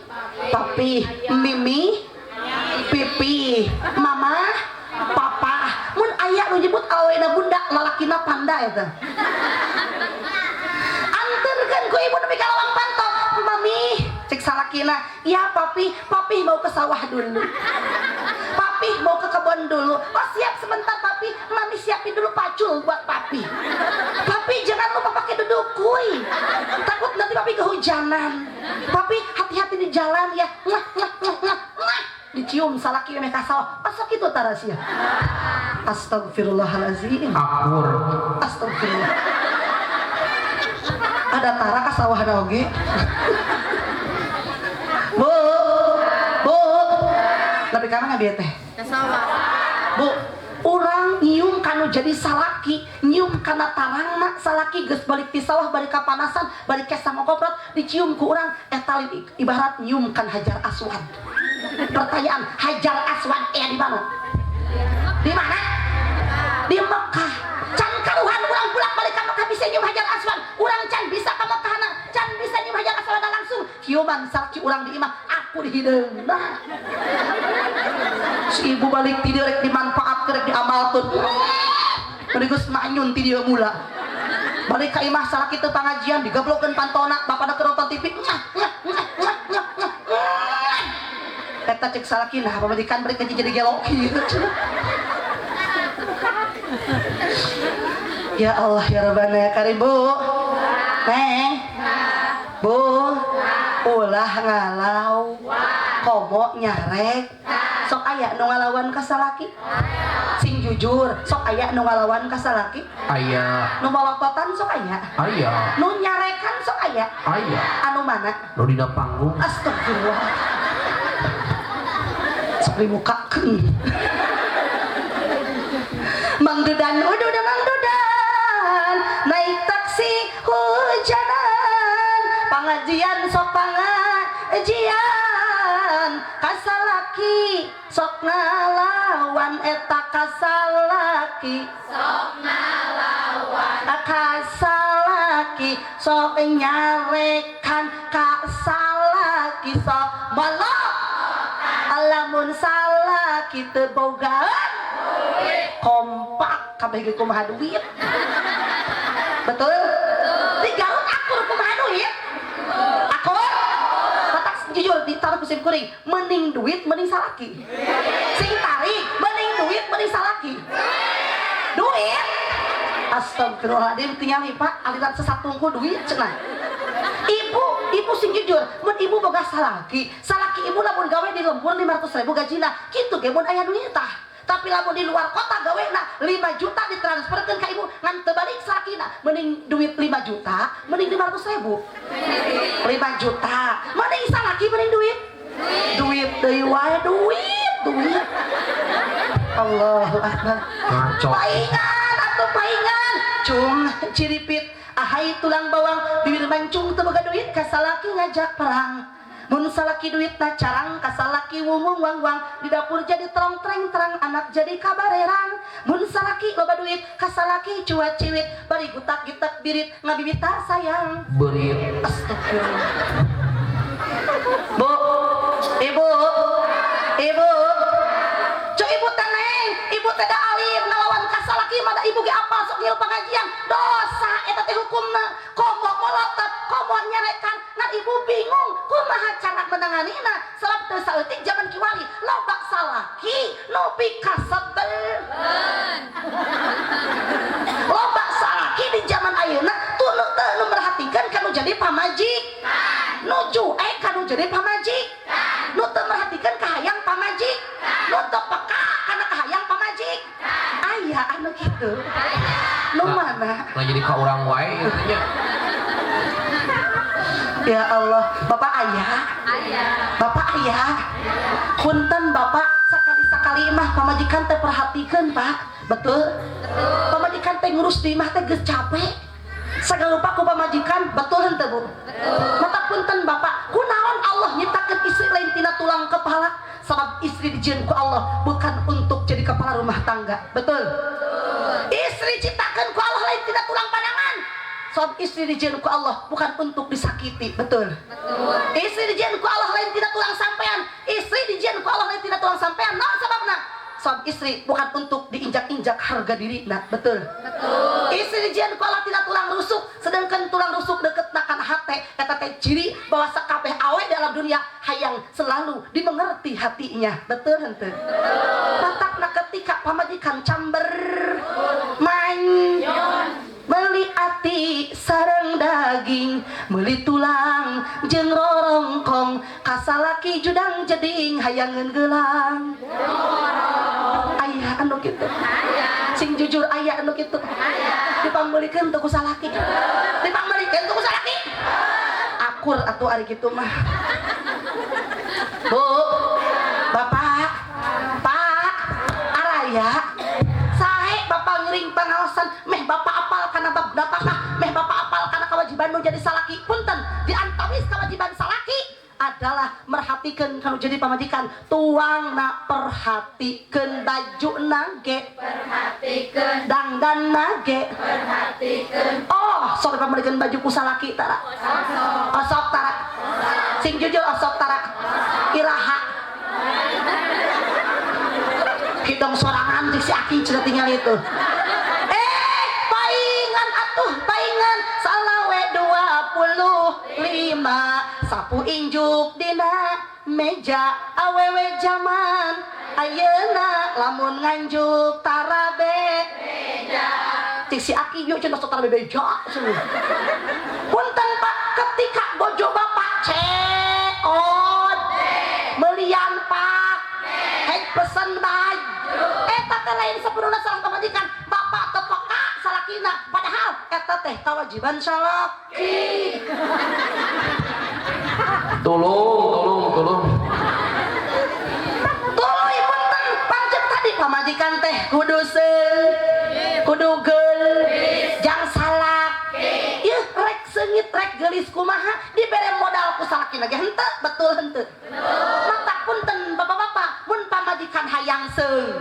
papi, mimi, pipi, mama, papa. Mun aya nu nyebut awena bunda, lalakina panda eta. Anterkeun ku ibu nepi ka lawang panto. Mami, cek salakina, ya papi, papi mau ke sawah dulu. Papi mau ke kebun dulu. Oh siap sebentar papi, mami siapin dulu pacul buat papi. Papi jangan lupa pakai dudukui. Takut nanti papi kehujanan. Papi hati-hati di jalan ya. Ngah ngah ngah ngah ngah. Dicium salaki meh ka sawah. Pasok itu tarasia. Astagfirullahalazim. Akur. Astagfirullah. Ada tara ka sawah oge. Bu, bu, tapi ka mana bieu teh? Ka sawah. Bu, urang nyium kanu jadi salaki, nyium kana tarangna Salaki geus balik ti sawah bari kapanasan, bari kesang ngokoprot, dicium ku urang eta ibarat nyiumkan Hajar Aswad. Pertanyaan, Hajar Aswad aya di mana? Di mana? Di Mekah. Can karuhan urang bolak-balik ka Mekah bisa nyium Hajar Aswad. Urang can bisa ka Mekahna, can bisa nyium Hajar Aswad langsung. Ciuman salaki urang di imah, aku di hideungna. Si ibu balik ti dieu rek dimanfaatkeun, rek diamalkeun. Meni geus manyun ti dieu mula. Balik ka imah salaki teu pangajian, digablokkeun pantona, bapana keur nonton TV. Nyah, nyah, nyah, nyah, nyah, nyah. Eta cek salaki, nah pamajikan balik jadi gelo kieu. Ya Allah ya Rabbana ya Karim. Bu, Neng, Bu, ulah ngalau, komo nyarek, sok aya nu ngalawan ka salaki, sing jujur, sok aya nu ngalawan ka salaki, aya, nu molototan sok aya, aya, nu nyarekan sok aya, aya, anu mana? Nu dina panggung. Astagfirullah, sok dibukakeun. Mang Dudan, udah Mang Dudan, naik taksi hujanan, pengajian sok pengajian, kasalaki sok ngalawan eta kasalaki sok ngalawan, kasalaki sok nyarekan, kasalaki sok melok, lamun salaki teu boga kompak kabeh ge kumaha duit. Betul? Di Garut akur kumaha duit? Akur? Matak jujur ditaruh ku sim kuring, mending duit mending salaki. Sing tarik mending duit mending salaki. Duit. Astagfirullahaladzim, tinggal Pak aliran sesat tungku duit cenah. Ibu, ibu sing jujur, mun ibu boga salaki, salaki ibu lamun gawe di lembur 500.000 gajina, kitu ge mun aya duit tah. Tapi lamun di luar kota gawe na 5 juta ditransferkeun ka ibu ngan teu balik salakina, mending duit 5 juta, mending 500.000. 5 juta, mending salaki mending duit. Duit deui wae duit, duit. Allahu akbar. Ngaco. Paingan atuh paingan, cung ciripit, ahai tulang bawang, bibir mancung teu boga duit ka salaki ngajak perang. Mun salaki duit na carang, kasalaki wumung wang wang, di dapur jadi terong treng terang, anak jadi kabarerang. Mun salaki loba duit, kasalaki cuat ciwit, bari gutak gitak birit, ngabibita sayang. Berit. Astagfirullah. Bu, ibu, ibu, cu ibu teh neng, ibu teh da alim ngalawan kasalaki mah da ibu ge apal sok ngilu pengajian, dosa eta teh hukumna. Komo molotot, komo nyarekan, ngan ibu bingung kumaha cara menanganina sebab teu saeutik zaman kiwari loba salaki nu pikasebel. Loba salaki di zaman ayeuna tunu teu nu merhatikan kanu jadi pamajik, nu cuek kanu jadi pamajik, nu teu merhatikan kahayang pamajik, nu teu peka kana kahayang pamajik. Aya anu kitu. Nu mana? Nah jadi ka urang wae ieu nya. Ya Allah, Bapak ayah, ayah, Bapak ayah, punten Bapak sekali-sekali mah pamajikan teh perhatikeun Pak, betul? Betul. Pamajikan teh ngurus di imah teh geus capek, segala lupa ku pamajikan, betul henteu Bu? Betul. Mata punten Bapak, kunaon Allah nyiptakeun istri lain tina tulang kepala, sebab istri dijieun ku Allah bukan untuk jadi kepala rumah tangga, betul? Betul. Istri ciptakeun ku Allah lain tina tulang pandangan. Sebab istri dijieun ku Allah bukan untuk disakiti, betul? Betul. Istri dijieun ku Allah lain tidak tulang sampean. Istri dijieun ku Allah lain tidak tulang sampean. Naon sababna? Sebab istri bukan untuk diinjak-injak harga diri, nah, betul? Betul. Istri dijieun ku Allah tidak tulang rusuk, sedangkan tulang rusuk deket nakan hate, eta teh ciri bahwa sakabeh awe dalam dunia hayang selalu dimengerti hatinya, betul henteu? Betul. Matakna ketika pamajikan camber main beli ati sareng daging, meuli tulang jeung rorongkong, kasalaki judang jeding hayangeun gelang. Aya anu kitu. Sing jujur aya anu kitu. Dipangmeulikeun teu ku salaki. Dipangmeulikeun teu ku salaki. Akur atuh ari kitu mah. Bu, Bapak, Pak, araya, sae Bapak ngiring pangaosan, meh Bapak apal apal kana bab nafkah, meh bapak apal kana kewajiban nu jadi salaki. Punten, di antawis kewajiban salaki adalah merhatikan kalau jadi pamajikan tuang na perhatikan baju nage perhatikan dangdan nage perhatikan. Oh sok pamerikan baju ku salaki tara osok tara sing jujur osok tara iraha hidung sorangan si aki sudah tinggal itu paingan atuh paingan salawe 25 sapu injuk dina meja awewe jaman ayeuna lamun nganjuk tarabe beja cik si aki yuk cenah sok tarabe beja punten pak ketika bojo bapak ceot melian pak hek pesen baju eta teh lain saperuna salah pamajikan bapak teu peka salakina padahal eta teh kewajiban salaki. Tolong, tolong, tolong. Tuluy punten pancet tadi pamajikan teh kudu seung, kudu geul, jang salak. Ieu rek seungit rek geulis kumaha dibere modal ku salakina ge henteu, betul henteu. Mata punten bapak-bapak mun pamajikan hayang seung,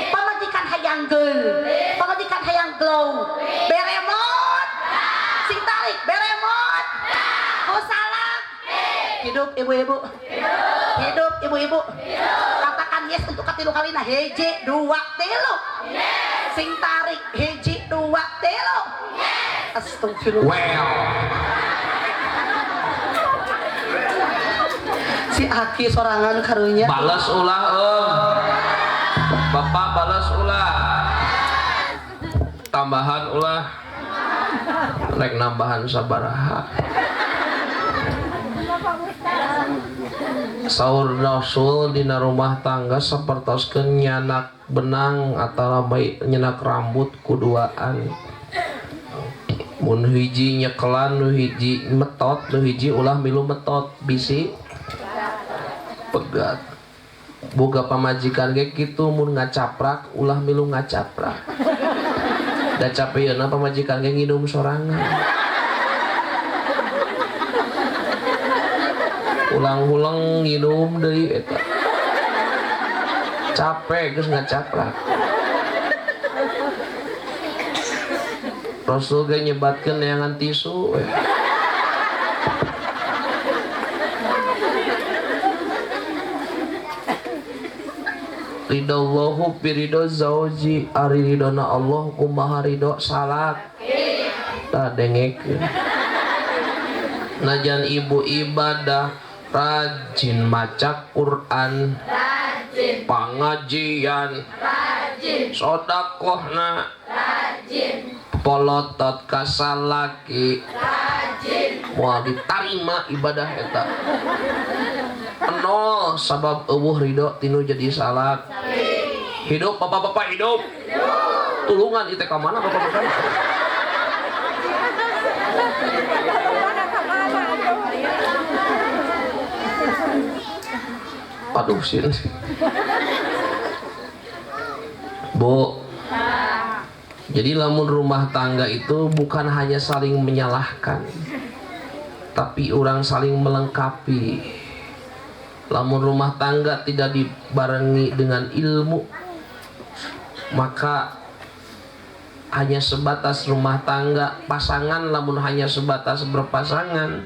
pamajikan hayang geul, pamajikan hayang glow, bere mod, sing tarik bere mod, ku salak. Hidup ibu-ibu, hidup ibu-ibu, katakan yes untuk katilu kalina hiji dua tilu, sing tarik hiji dua tilu, astagfirullah. Well, si aki sorangan karunya. Balas ulah om, bapak balas ulah, tambahan ulah, rek nambahan sabaraha. Saur Rasul dina rumah tangga sapertoskeun nyanak benang atawa nyenak rambut kuduaan. Mun hiji nyekelan nu hiji metot, nu hiji ulah milu metot bisi pegat. Boga pamajikan ge kitu mun ngacaprak ulah milu ngacaprak. Da capeuna pamajikan ge nginum sorangan. Ulang-ulang nginum deui eta. Capek geus ngacaprak. Rasul ge nyebatkeun neangan tisu we. Ridallahu bi ridho zauji, ari ridona Allah kumaha ridho salak. Tah dengekeun. Najan ibu ibadah rajin maca Quran, rajin pengajian, rajin sodakohna, rajin polotot ka salaki, rajin moal ditarima ibadah eta nol sabab eueuh ridho tinu jadi salak. Hidup bapak-bapak hidup, tulungan ieu teh ka mana bapak-bapak. Aduh sin. Bu. Jadi lamun rumah tangga itu bukan hanya saling menyalahkan, tapi orang saling melengkapi. Lamun rumah tangga tidak dibarengi dengan ilmu, maka hanya sebatas rumah tangga pasangan. Lamun hanya sebatas berpasangan,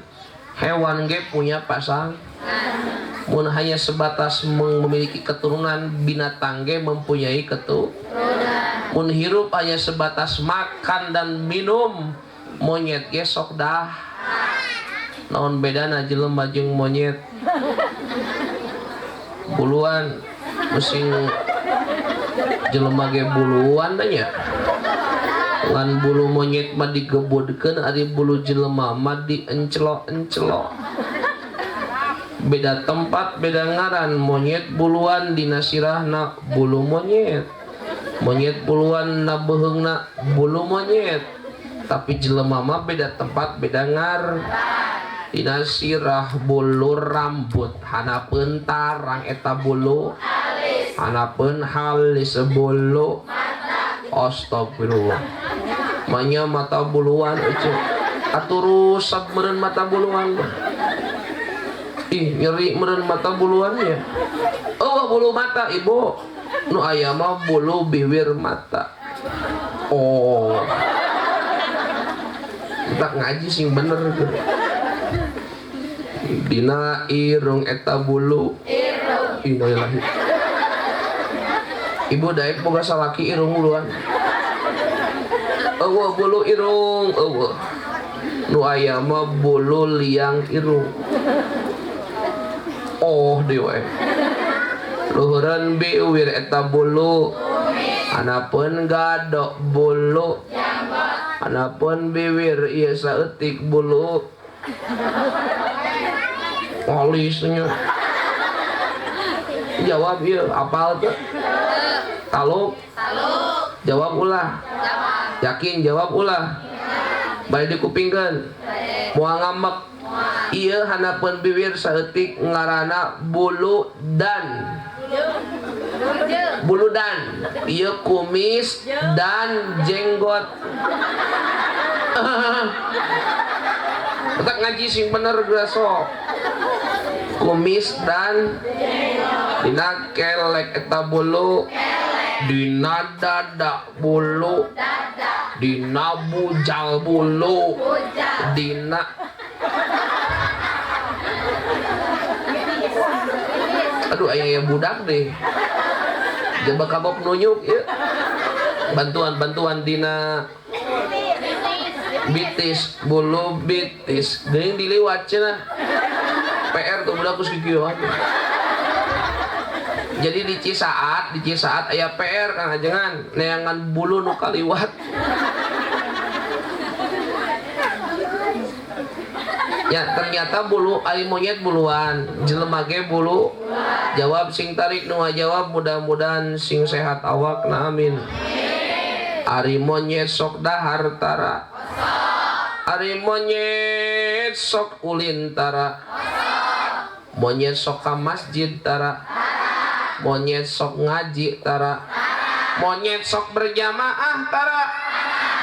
hewan ge punya pasang. Mun hanya sebatas memiliki keturunan, binatang ge mempunyai keturunan. Mun hirup hanya sebatas makan dan minum, monyet ge sok dah. Naon bedana jelema jeung monyet? Buluan, mesin jelema ge buluan da nya. Ngan bulu monyet mah digebudkeun, ari bulu jelema mah diencelok-encelok. Beda tempat, beda ngaran. Monyet buluan dina sirahna bulu monyet, monyet buluan na beuheungna bulu monyet. Tapi jelema mah beda tempat, beda ngar. Dina sirah bulu rambut, hanapeun tarang eta bulu alis, hanapeun halis bulu mata. Astagfirullah. Manya mata buluan ece. Atuh rusak meureun mata buluan. Ih, nyeri meureun mata buluan ya. Eueuh bulu mata ibu. Nu aya mah bulu bibir mata. Oh. Tak ngaji sing bener gitu. Dina irung eta bulu. Irung. Innalillahi. Ibu daek boga salaki irung buluan. Eueuh bulu irung eueuh. Nu aya mah bulu liang irung. Oh deui we. Luhureun biwir eta bulu. Anapeun gadok bulu. Anapeun biwir ieu saeutik bulu. Alisnya. Jawab ieu apal teu? Taluk? Taluk. Jawab ulah. Jawab. Yakin jawab ulah. Bade dikupingkeun. Moal ngambek. Ieu hanapeun bibir saeutik ngaranna bulu dan. Bulu dan. Ieu kumis dan jenggot. Tetap ngaji sing bener geus sok. Kumis dan dina kelek eta bulu, dina dada bulu, dina bujal bulu, dina aduh aya budak deh. Jaba kagok nunyuk ieu. Bantuan-bantuan dina bitis, bulu bitis. Geuning diliwat cenah. PR tuh budak geus kikieuan. Jadi di Cisaat aya PR Kang Ajengan, neangan bulu nu kaliwat. Ya ternyata bulu ari monyet buluan, jelema ge bulu. Jawab sing tarik nu ngajawab mudah-mudahan sing sehat awakna amin. Ari monyet sok dahar tara. Ari monyet sok ulin tara. Monyet sok ka masjid tara. Monyet sok ngaji tara. Monyet sok berjamaah tara.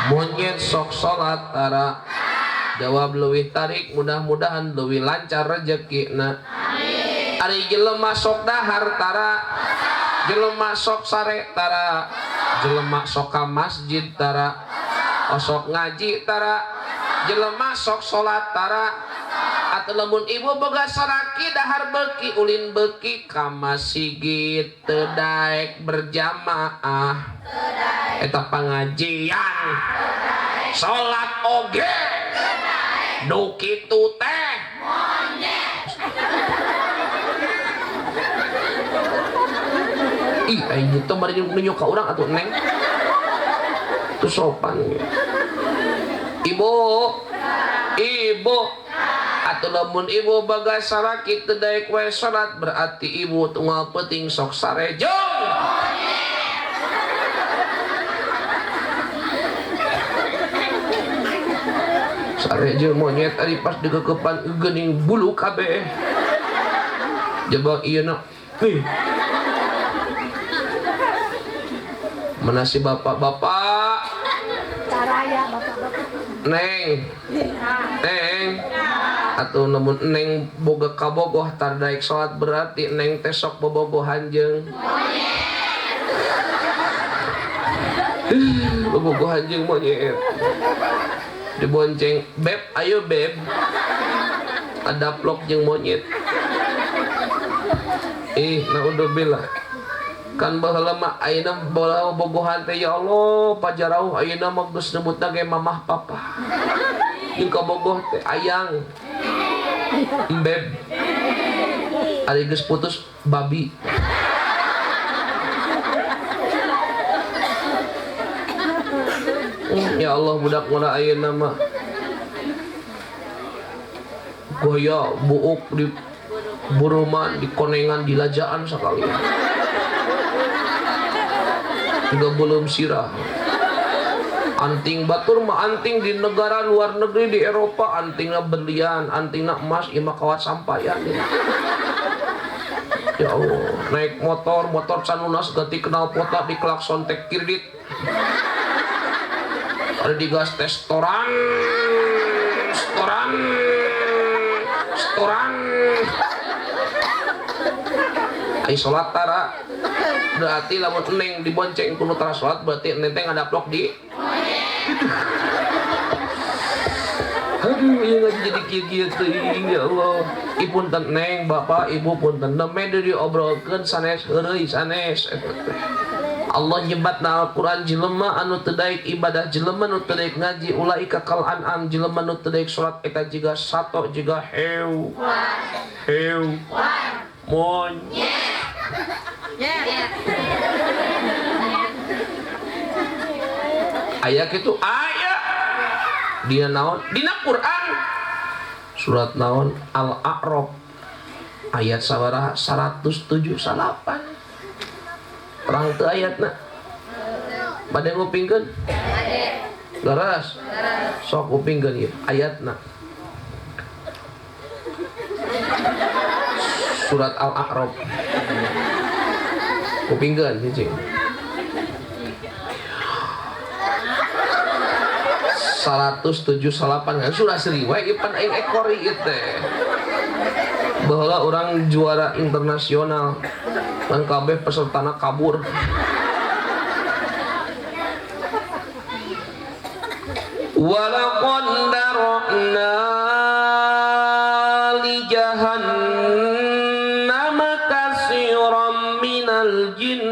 Monyet sok salat tara. Jawab leuwih tarik mudah-mudahan leuwih lancar rezekina. Ari jelema sok dahar tara. Jelema sok sare tara. Jelema sok ka masjid tara. Osok ngaji tara. Jelema sok salat tara. Atuh lamun ibu boga salaki dahar beuki ulin beuki ka masigit teu daek berjamaah. Eta pangajian. Salat oge. Nu kitu teh monyet. Ih, aing teh bari nunjuk ka urang atuh neng. Teu sopan. Ibu, ibu atuh lamun ibu boga salaki teu daek wae salat berarti ibu tunggal peuting sok sare jeung sare jeung monyet ari pas digegepan geuning bulu kabeh. Jebak ieu na. Ih. Mana si bapak-bapak? Caraya bapak-bapak. Neng. Neng. Atuh lamun neng boga kabogoh tar daek salat berarti neng teh sok bobogohan jeung monyet. Bobogohan jeung monyet. Dibonceng, beb, ayo beb. Ada plok jeung monyet. Ih, naudzubillah. Kan baheula mah ayeuna baheula bobogohan teh ya Allah, pajarauh ayeuna mah geus nyebutna ge mamah papa. Jeung kabogoh teh ayang. Beb. Ari geus putus babi. Ya Allah budak ngora ayeuna mah. Goya buuk di buruman, di konengan, di lajaan sekali. Enggak belum sirah. Anting batur mah anting di negara luar negeri di Eropa antingna berlian, antingna emas, ieu mah kawat sampaian. Ya Allah, naik motor, motor can lunas ganti knalpotna di klakson teh kirdit. Ada digas teh setoran setoran setoran. Ai salat tara berarti lamun neng dibonceng ku nu tara salat berarti neng teh ngadaplok di. Aduh, ieu ngaji jadi kieu-kieu teuing ya Allah. Ieu punten neng, bapak, ibu punten nembe diobrolkeun sanes heureuy sanes eta teh. Allah nyebat na Al-Qur'an jelema anu teu daek ibadah, jelema nu teu daek ngaji ulaika kal an'am, jelema nu teu daek salat eta jiga sato jiga heu. Heu. Monyet. Aya kitu aya. Dina naon? Dina Quran. Surat naon? Al-A'raf ayat sabaraha? 178. Terang teu ayatna? Bade ngupingkeun? Leres. Sok kupingkeun ieu ayatna. Surat Al-A'raf. Kupingkeun cicing. 178 kan sudah seri wae ieu pan aing ekor ieu teh. Baheula urang juara internasional dan kabeh pesertana kabur. Walaqad dara'na li jahannama katsiran minal jinni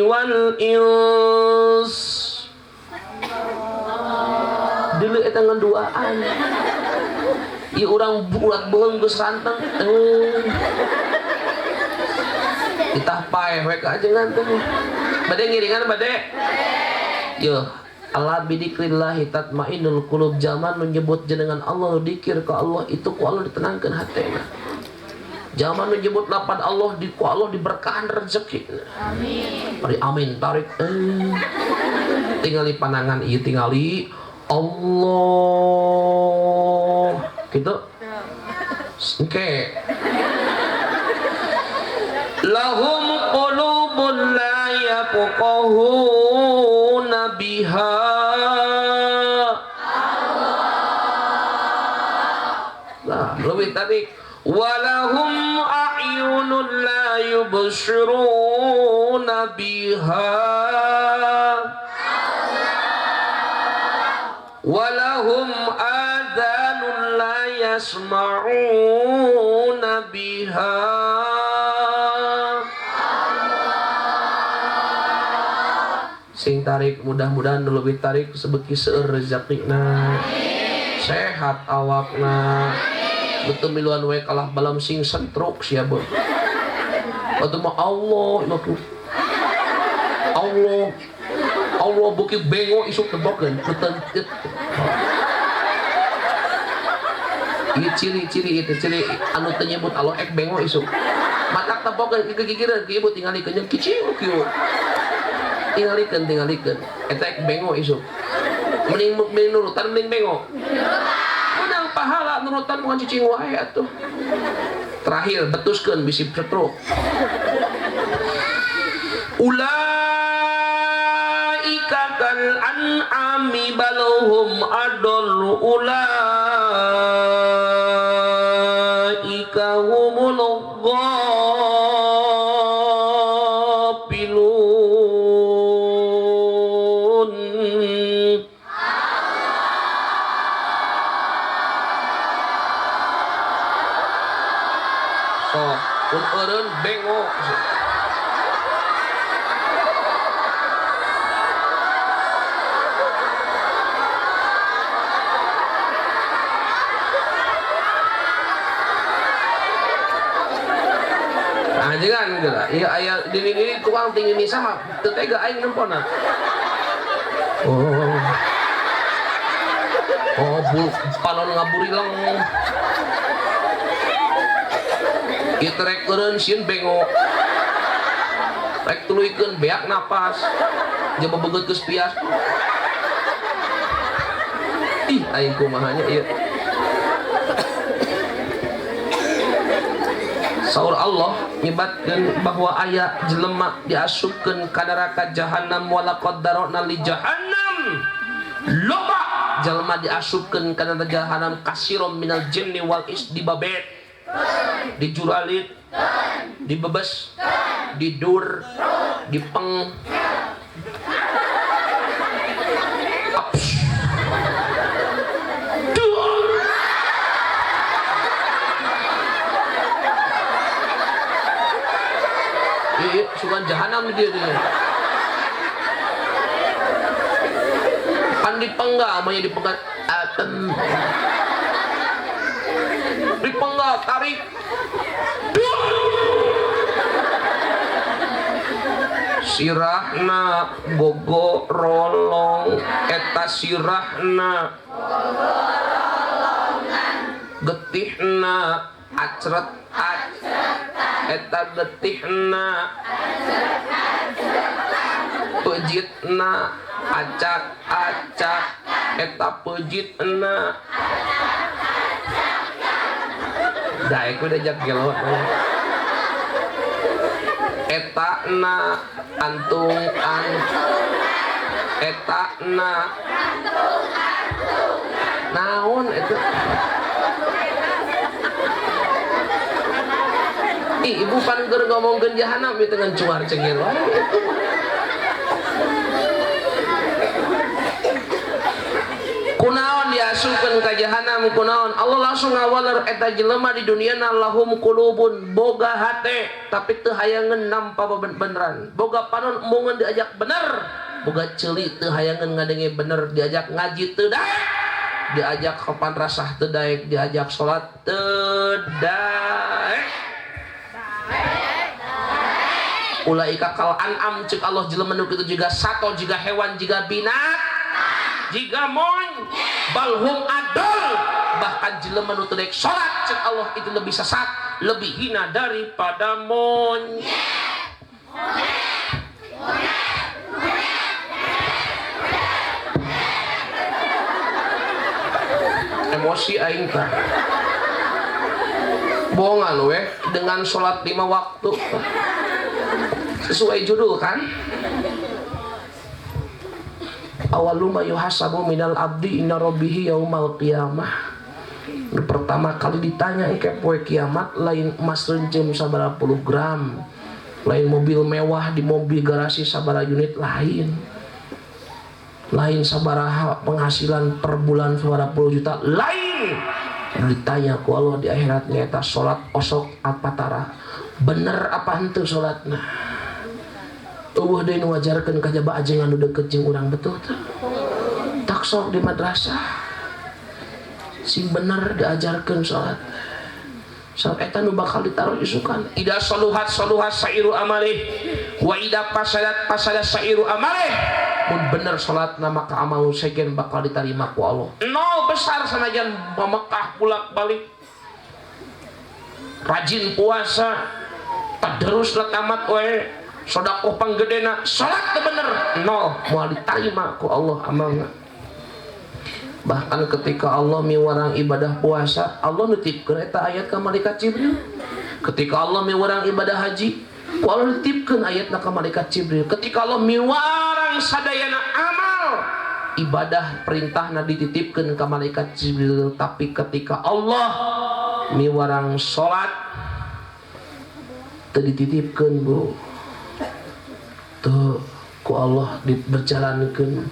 wal ins. Dulu eta nganduaan. Ieu urang urat beuheung geus ranteng. Itah paeh we ka ajengan teh. Bade ngiringan bade. Yeuh, ala bidikrillah tatmainul qulub, zaman nu nyebut jenengan Allah, nu dikir ka Allah itu ku Allah ditenangkeun hatena. Zaman nu nyebut lapad Allah di ku Allah diberkahan rezeki. Amin. Bari amin tarik. Tingali panangan ieu tingali Allah. Gitu. Oke. Lahum qulubun la yafqahuna biha. Nah, lebih tadi walahum a'yunun la yubshiruna biha. Walahum adhanun la yasma'una biha. Sing tarik mudah-mudahan nu leuwih tarik sebeki seueur rezekina. Sehat awakna. Betul miluan we kalah balam sing sentruk sia beuh. Atuh mah Allah mah Allah Allah beuki bengo isuk tebokeun beuteung. Ieu ciri-ciri itu ciri anu teu nyebut Allah ek bengo isuk. Matak tebokeun kikikireun ki ibu tingalikeun jeung kiciu kieu. Tingalikeun tingalikeun eta ek bengo isuk. Mending mending nurutan mending bengo. Menang pahala nurutan bukan cicing wae atuh. Terakhir betuskeun bisi stroke. Ulaika kal an'ami balhum adallu ulaika humul ghafilun. Sok mun eureun bengo. Jangan geura. Ieu aya dini-dini tukang tinggi ni saha teu tega aing nempona. Oh. Oh, bul panon ngaburileng. Ieu rek eureun sieun bengo. Rek tuluykeun beak napas. Jeung bebeget geus pias. Ih, aing kumaha nya ieu. Saur Allah nyebatkeun bahwa aya jelema diasupkeun ka neraka jahanam walaqad darona li jahannam. Loba jelema diasupkeun ka neraka jahanam kasirom minal jinni wal is dibabet, dijuralit, dibebes, didur, dipeng. Iya, sugan jahanam dia dia. Pan dipenggal, namanya dipenggal. Atem. Dipenggal, tarik. Sirahna gogo rolong, eta sirahna getihna acret eta getihna pejitna acak-acak eta pejitna daek udah jak gelo eta na antung an eta na naon eta. Ih, ibu pan keur ngomongkeun jahanam ieu dengan cuar cengil wae. Kunaon diasupkeun ka jahanam kunaon? Allah langsung ngawaler eta jelema di dunia na lahum qulubun boga hate tapi teu hayangeun nampa beneran. Boga panon embungeun diajak bener, boga ceuli teu hayangeun ngadenge bener, diajak ngaji teu daek, diajak ka madrasah teu daek, diajak salat teu daek. Ulaika kal an'am cek Allah jelema nu kitu jiga sato jiga hewan jiga binat jiga mon balhum adol bahkan jelema nu teu daek salat cek Allah itu lebih sesat lebih hina daripada monyet. Emosi aing tah. Bohongan we dengan sholat 5 waktu sesuai judul kan. Awalu ma yuhasabu minal abdi inna rabbihi yaumal qiyamah. Pertama kali ditanya engke poe kiamat lain emas rencem sabaraha puluh gram, lain mobil mewah di mobil garasi sabaraha unit, lain lain sabaraha penghasilan per bulan sabaraha puluh juta, lain. Ditanya ku Allah di akhirat nyata salat osok apa tara bener apa henteu salatna. Eueuh deui nu wajarkeun kajaba ajengan nu deukeut jeung urang betul teh. Tak sok di madrasah sing bener diajarkeun salat. Salat eta nu bakal ditaruh isukan. Ida saluhat saluhat sairu amalih wa ida pasadat pasadat sairu amalih. Mun bener salatna maka amal sejen bakal diterima ku Allah. Nol besar sanajan Mekah bolak-balik. Rajin puasa, tadarus tamat we, sedekah panggedena, salat teu bener, nol moal diterima ku Allah amalna. Bahkan ketika Allah miwarang ibadah puasa, Allah nitipkeun eta ayat ka malaikat Jibril. Ketika Allah miwarang ibadah haji, ku Allah nitipkeun ayatna ka malaikat Jibril. Ketika Allah miwarang sadayana amal ibadah perintahna dititipkeun ka malaikat Jibril, tapi ketika Allah miwarang salat teu dititipkeun, Bu. Tuh ku Allah diberjalankeun,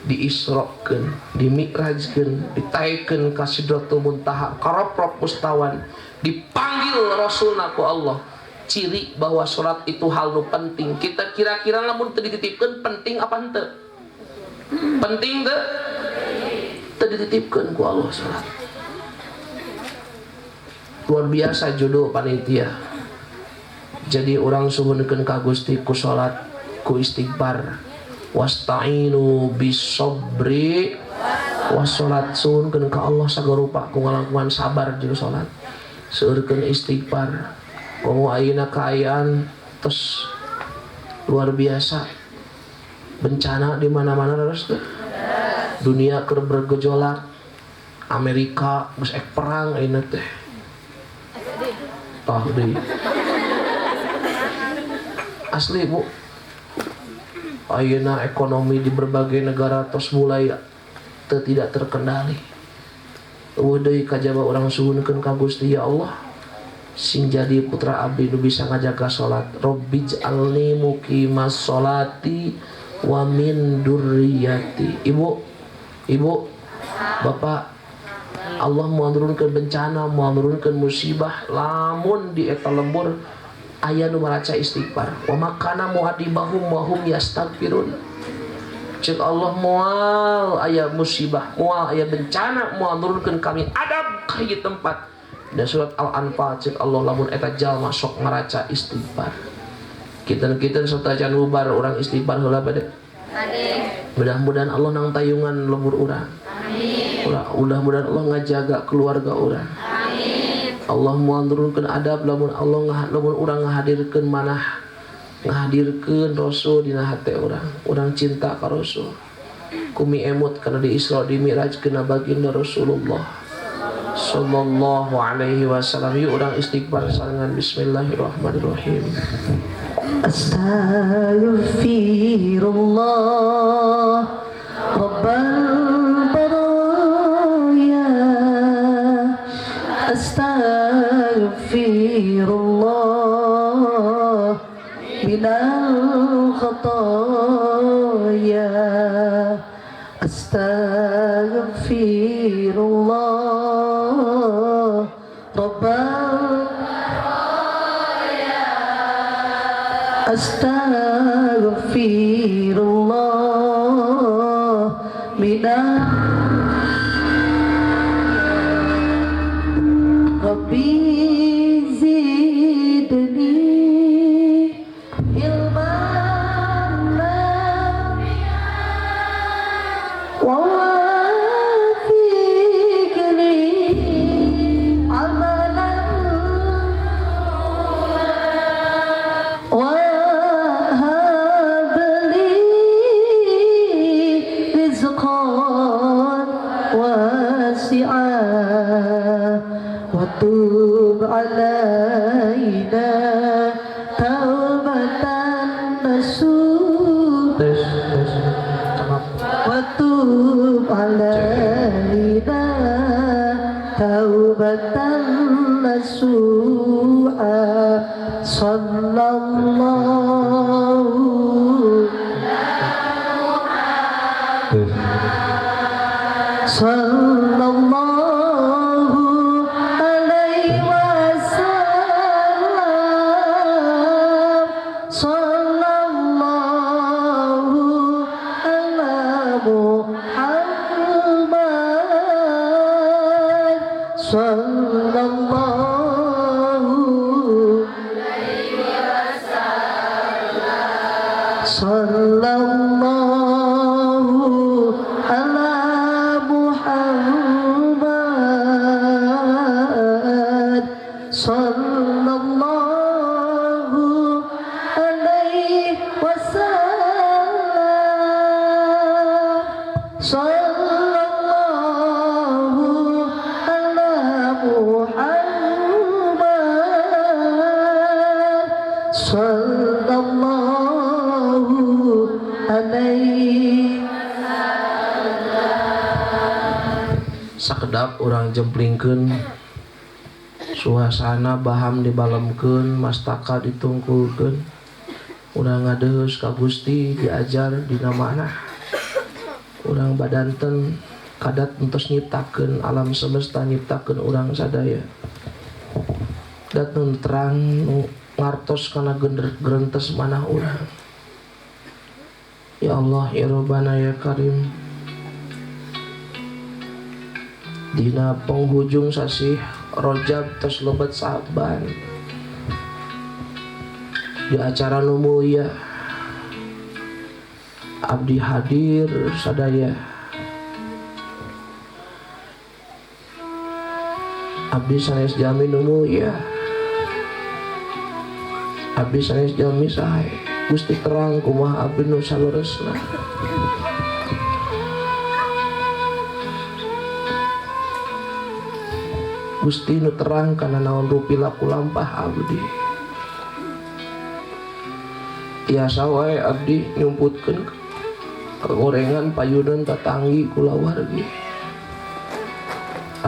diisrokeun, dimi'rajkeun, ditaikeun ka Sidratul Muntaha, ka Rob Mustawan, dipanggil Rasulna ku Allah. Ciri bahwa sholat itu hal nu penting. Kita kira-kira lamun teu dititipkeun penting apa henteu? Penting teu? Teu dititipkeun ku Allah sholat. Luar biasa judul panitia. Jadi urang suhunkeun ka Gusti ku sholat, ku istighfar. Wasta'inu bisobri wassalat. Suhunkeun ka Allah sagarupa ku ngalangkungan sabar jeung salat. Seueurkeun istighfar. Komo ayeuna kaayaan tos luar biasa. Bencana di mana-mana terus tuh. Dunia keur bergejolak. Amerika geus ek perang ayeuna teh. Tah deui. Asli Bu. Ayeuna ekonomi di berbagai negara tos mulai teu tidak terkendali. Eueuh deui kajaba urang suhunkeun ka Gusti ya Allah. Sing jadi putra abdi nu bisa ngajaga salat. Rabbij'alni muqimas sholati wa min dzurriyyati. Ibu, ibu, bapak, Allah mau nurunkeun bencana, mau nurunkeun musibah, lamun di eta lembur aya nu maraca istighfar. Wa makana mu'adibahum wa hum yastaghfirun. Cek Allah moal aya musibah, moal aya bencana, moal nurunkeun kami adab ka ieu tempat. Dan surat Al-Anfal cek Allah lamun eta jalma sok maraca istighfar. Kinten-kinten serta can bubar urang istighfar heula bade. Mudah-mudahan Allah nang tayungan lembur urang. Amin. Mudah-mudahan Allah ngajaga keluarga urang. Amin. Allah moal nurunkeun adab lamun Allah lamun urang ngahadirkeun manah, ngahadirkeun Rasul dina hate urang. Urang cinta ka Rasul. Kumi emut kana di Isra di Mi'raj kana baginda Rasulullah sallallahu alaihi wasallam. Yuk urang istighfar sarengan bismillahirrahmanirrahim. Astaghfirullah Rabbal baraya, astaghfirullah minal khataya, astaghfirullah Rabbal baraya, astaghfirullah minal Rabbi zidni ilman nafi'an wa wafiqni amalan wa hab li rizqan wasi'a wa tub alaina taubatan nasuha, wa tub alaina taubatan nasuha, sallallahu sallallahu alaihi wasallam, sallallahu ala Muhammad, sallallahu alaihi wasallam, sallallahu ala Muhammad, sallallahu alaihi wasallam, sallallahu ala Muhammad, sallallahu alaihi. Sakedap urang jemplingkeun suasana baham dibalemkeun, mastaka ditungkulkeun, urang ngadeus ka Gusti diajar dina manah urang badanten kadat entos nyiptakeun alam semesta, nyiptakeun urang sadaya. Dat nu terang nu ngartos kana gerentes manah urang. Ya Allah ya Rabbana ya Karim, dina penghujung sasih Rajab tos lebet Saban, di acara nu mulia abdi hadir sadaya, abdi sanes jalmi nu mulia, abdi sanes jalmi sae. Gusti terang kumaha abdi nu saleresna. Gusti nu terang kana naon rupi laku lampah abdi. Tiasa wae abdi nyumputkeun kagorengan payunan tatanggi kulawargi.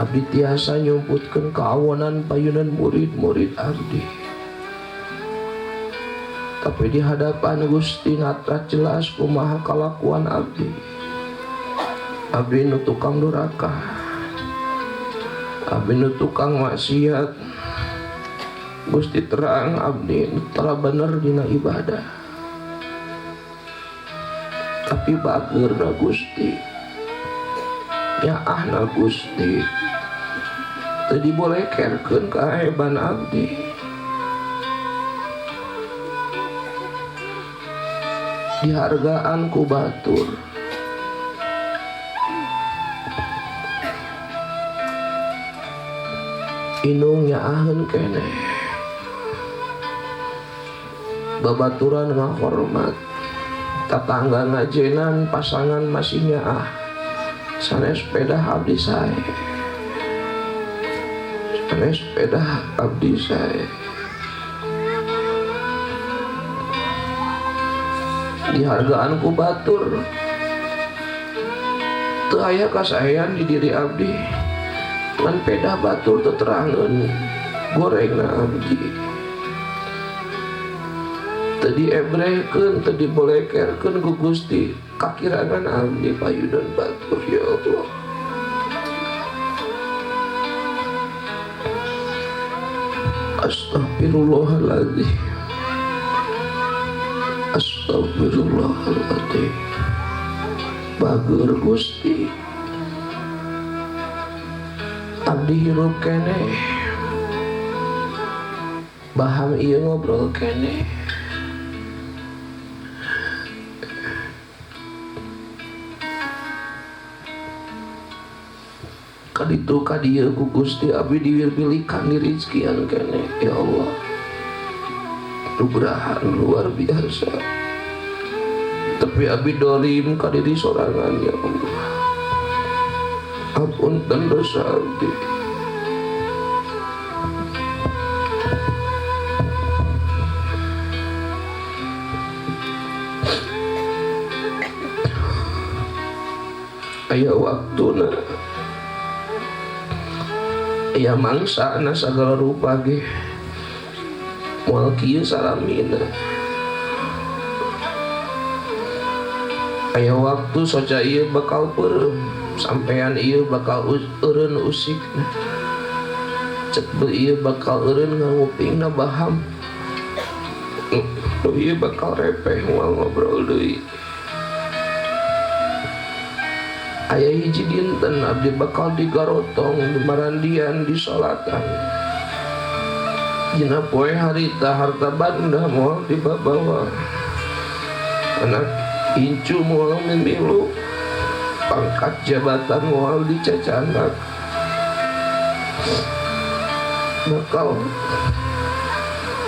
Abdi tiasa nyumputkeun kaawonan payunan murid-murid abdi. Tapi di hadapan Gusti natra jelas kumaha kalakuan abdi. Abdi nu tukang duraka, abdi nu tukang maksiat. Gusti terang abdi nu tara bener dina ibadah. Tapi bageurna Gusti, nyaahna Gusti, teu dibolekerkeun kaeban abdi. Dihargaan ku batur. Inung nyaaheun keneh, babaturan ngahormat, tatangga ngajenan, pasangan masih nyaah, sanes pedah abdi sae, sanes pedah abdi sae. Dihargaan ku batur, teu aya kasaean di diri abdi. Ngan pedah batur teterangan gorengna abdi. Teu diebrehkeun, teu dibolekerkeun ku Gusti kakirangan abdi payunan batur ya Allah. Astagfirullahaladzim, astagfirullahaladzim. Bager Gusti, abdi hirup keneh, baham ieu ngobrol keneh. Kaditu kadieu ku Gusti abdi diwirbilikan dirizkian keneh ya Allah. Nugrahan luar biasa. Tapi abdi dolim ka diri sorangan ya Allah. Apunten dosa abdi. Aya waktuna, aya mangsana sagala rupa ge moal kieu salamina. Aya waktu soca ieu bakal peureum, sampean ieu bakal eureun usikna, cek ieu bakal eureun ngangupingna baham, nu ieu bakal repeh moal ngobrol deui. Aya hiji dinten abdi bakal digarotong, dimarandian, disolatan. Dina poe harita harta banda moal dibabawa, anak incu moal mimilu, pangkat jabatan moal dicacanak. Bakal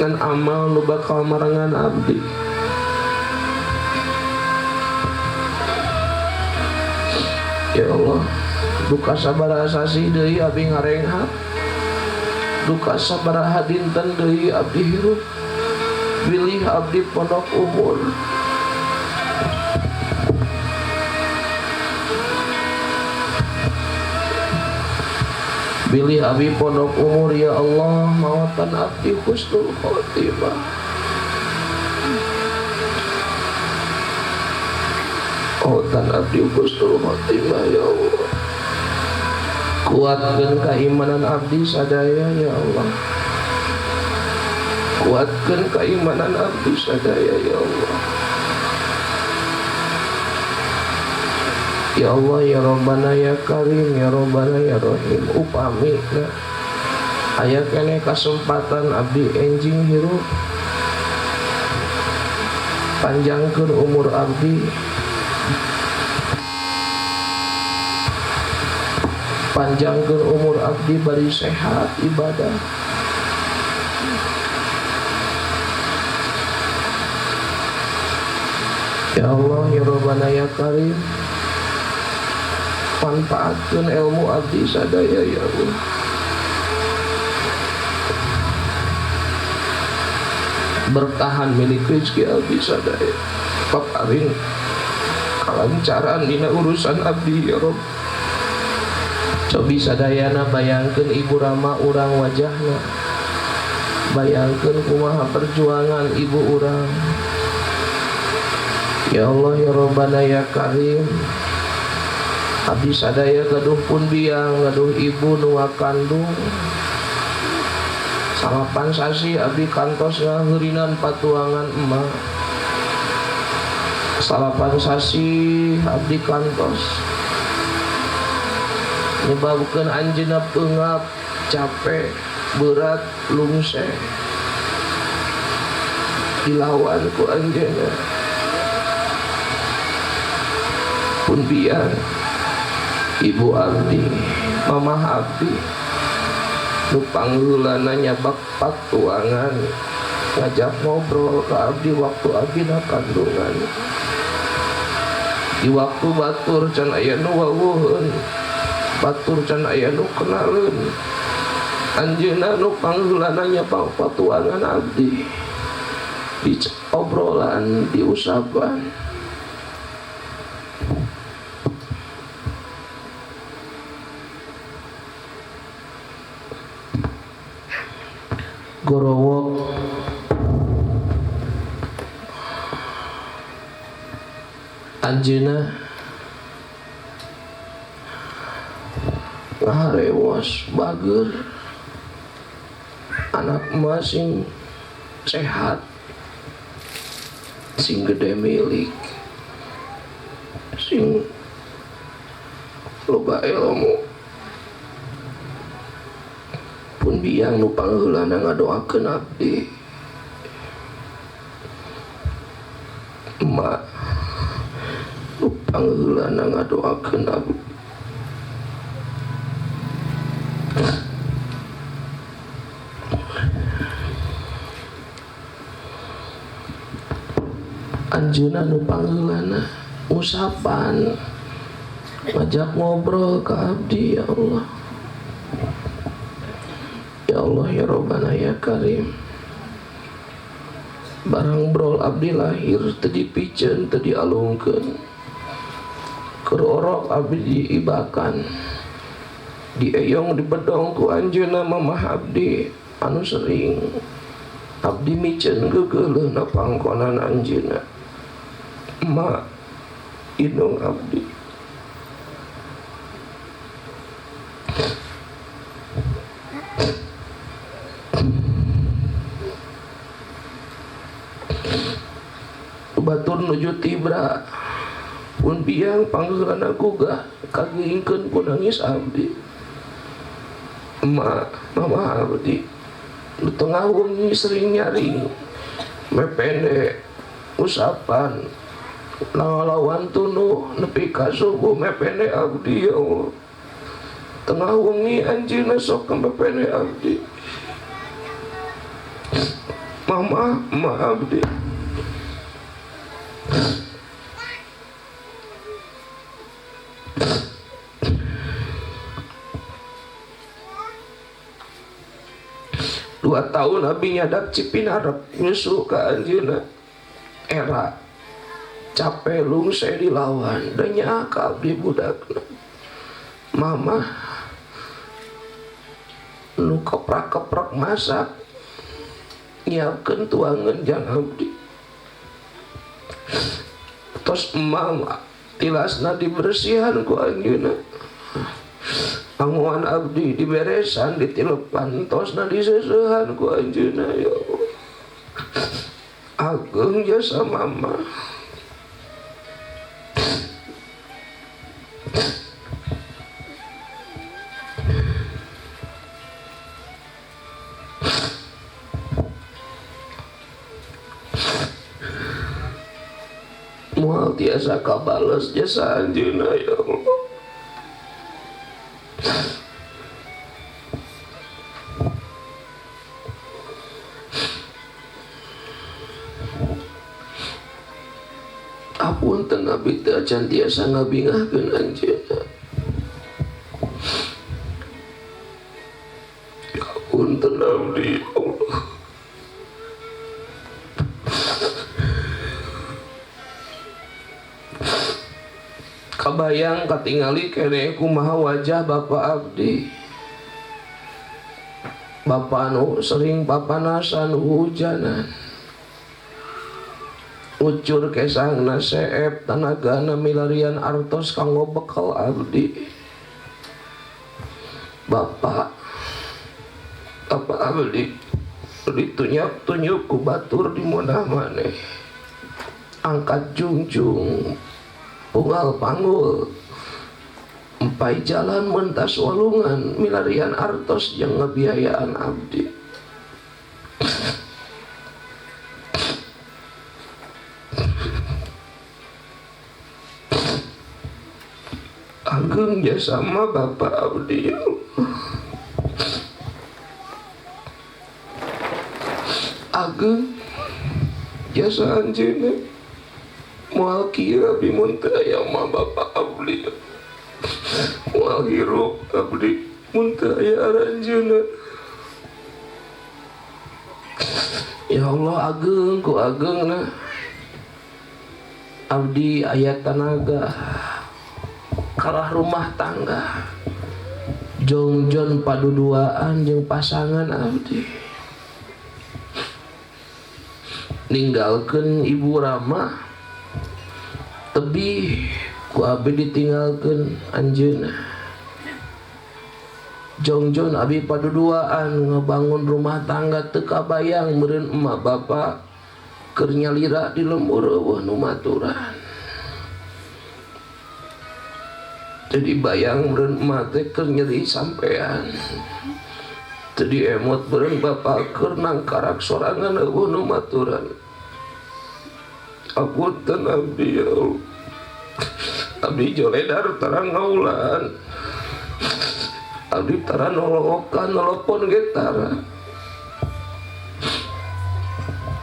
dan amal nu bakal marangan abdi. Ya Allah, duka sabaraha sasih deui abdi ngarenghap, duka sabaraha dinten deui abdi hirup, bilih abdi pondok umur. Bilih abdi pondok umur ya Allah, mawatan abdi husnul khotimah. Mawatan abdi husnul khotimah ya Allah. Kuatkeun keimanan abdi sadaya ya Allah. Kuatkeun keimanan abdi sadaya ya Allah. Ya Allah ya Rabbana ya Karim ya Rabbana ya Rahim. Upami na aya keneh kasempatan abdi enjing hirup, panjangkeun umur abdi, panjangkeun umur abdi bari sehat ibadah. Ya Allah ya Rabbana ya Karim, manfaatkeun ilmu abdi sadaya ya Allah. Berkahan milik rezeki abdi sadaya. Paparin kalancaran dina urusan abdi ya Rob. Cobi sadayana bayangkeun ibu rama urang wajahna. Bayangkeun kumaha perjuangan ibu urang. Ya Allah ya Robbana ya Karim. Abdi sadaya gaduh pun biang, gaduh ibu nu kandung. Salapan sasi abdi kantos ngaheurinan patuangan emak. Salapan sasi abdi kantos nyebabkeun anjeunna peungap, capek, berat, lungse. Dilawan ku anjeunna. Pun biang ibu abdi, mamah abdi nu pangheulana nyabak patuangan, ngajak ngobrol ka abdi waktu abdi na kandungan. Di waktu batur can aya nu wawuheun, batur can aya nu kenaleun. Anjeunna nu pangheulana nyabak patuangan abdi, di obrolan, di usapan. Gorowok anjeunna ngaharewos bager, anak mah sing sehat, sing gede milik, sing loba ilmu. Pun biang nu pangheulana ngadoakeun abdi. Emak nu pangheulana ngadoakeun abdi. Anjeunna nu pangheulana usapan, ngajak ngobrol ka abdi ya Allah. Ya Allah ya Robbana ya Karim. Barang brol abdi lahir teu dipiceun, teu dialungkeun. Keur orok abdi diibakan, dieyong dibedong ku anjeunna mamah abdi anu sering abdi miceun gegeuleuhna pangkonan anjeunna. Emak indung abdi. Batur nuju tibra pun biang pangheulana gugah kageingkeun ku nangis abdi. Emak mama abdi nu tengah wengi sering nyaring mepende usapan lawan tunuh nepi ka subuh mepende abdi ya Allah. Tengah wengi anjeunna sok mepende abdi. Mama emak abdi. Dua tahun abdi nyadap Cipinarep nyusu ka anjeunna. Era capek lungse dilawan da nyaah ka abdi budakna. Mama nu keprak-keprak masak nyiapkeun tuangan jang abdi. Tos emak tilasna dibersihan ku anjeunna. Anguan abdi diberesan, ditilepan, tosna diseusehan ku anjeunna ya Allah. Ageung jasa mama. Moal tiasa kabales jasa anjeunna ya Allah. Apunten abdi teu acan tiasa ngabingahkeun anjeunna. Apunten abdi ya Allah. Kabayang katingali keneh kumaha wajah bapak abdi. Bapak anu sering papanasan hujanan. Ucur kesangna seep tanagana milarian artos kanggo bekal abdi. Bapak bapak abdi ditunjuk-tunjuk ku batur di monah maneh. Angkat jungjung punggal panggul empai jalan mentas walungan milarian artos jeung ngebiayaan abdi. Ageng jasa mah bapak abdi. Ageng jasa anjeunna. Moal kieu abdi mun teu aya mah bapak abdi. Moal hirup abdi mun teu aya aranjeunna. Ya Allah ageng ku agengna. Abdi aya tanaga kalah rumah tangga. Jongjon paduduaan jeung pasangan abdi. Ninggalkeun ibu Rama tebih ku abdi ditinggalkeun anjeunna. Jongjon abi paduduaan ngebangun rumah tangga teu kabayang meureun emak bapak keur nyalira di lembur eueuh nu maturan. Teu dibayang meureun emak teh keur nyeri sampean. Teu diemot meureun bapak keur nangkarak sorangan eueuh nu maturan. Apunten abdi ya Allah. Abdi joledar tara ngaulan. Abdi tara nolokan nelpon ge tara.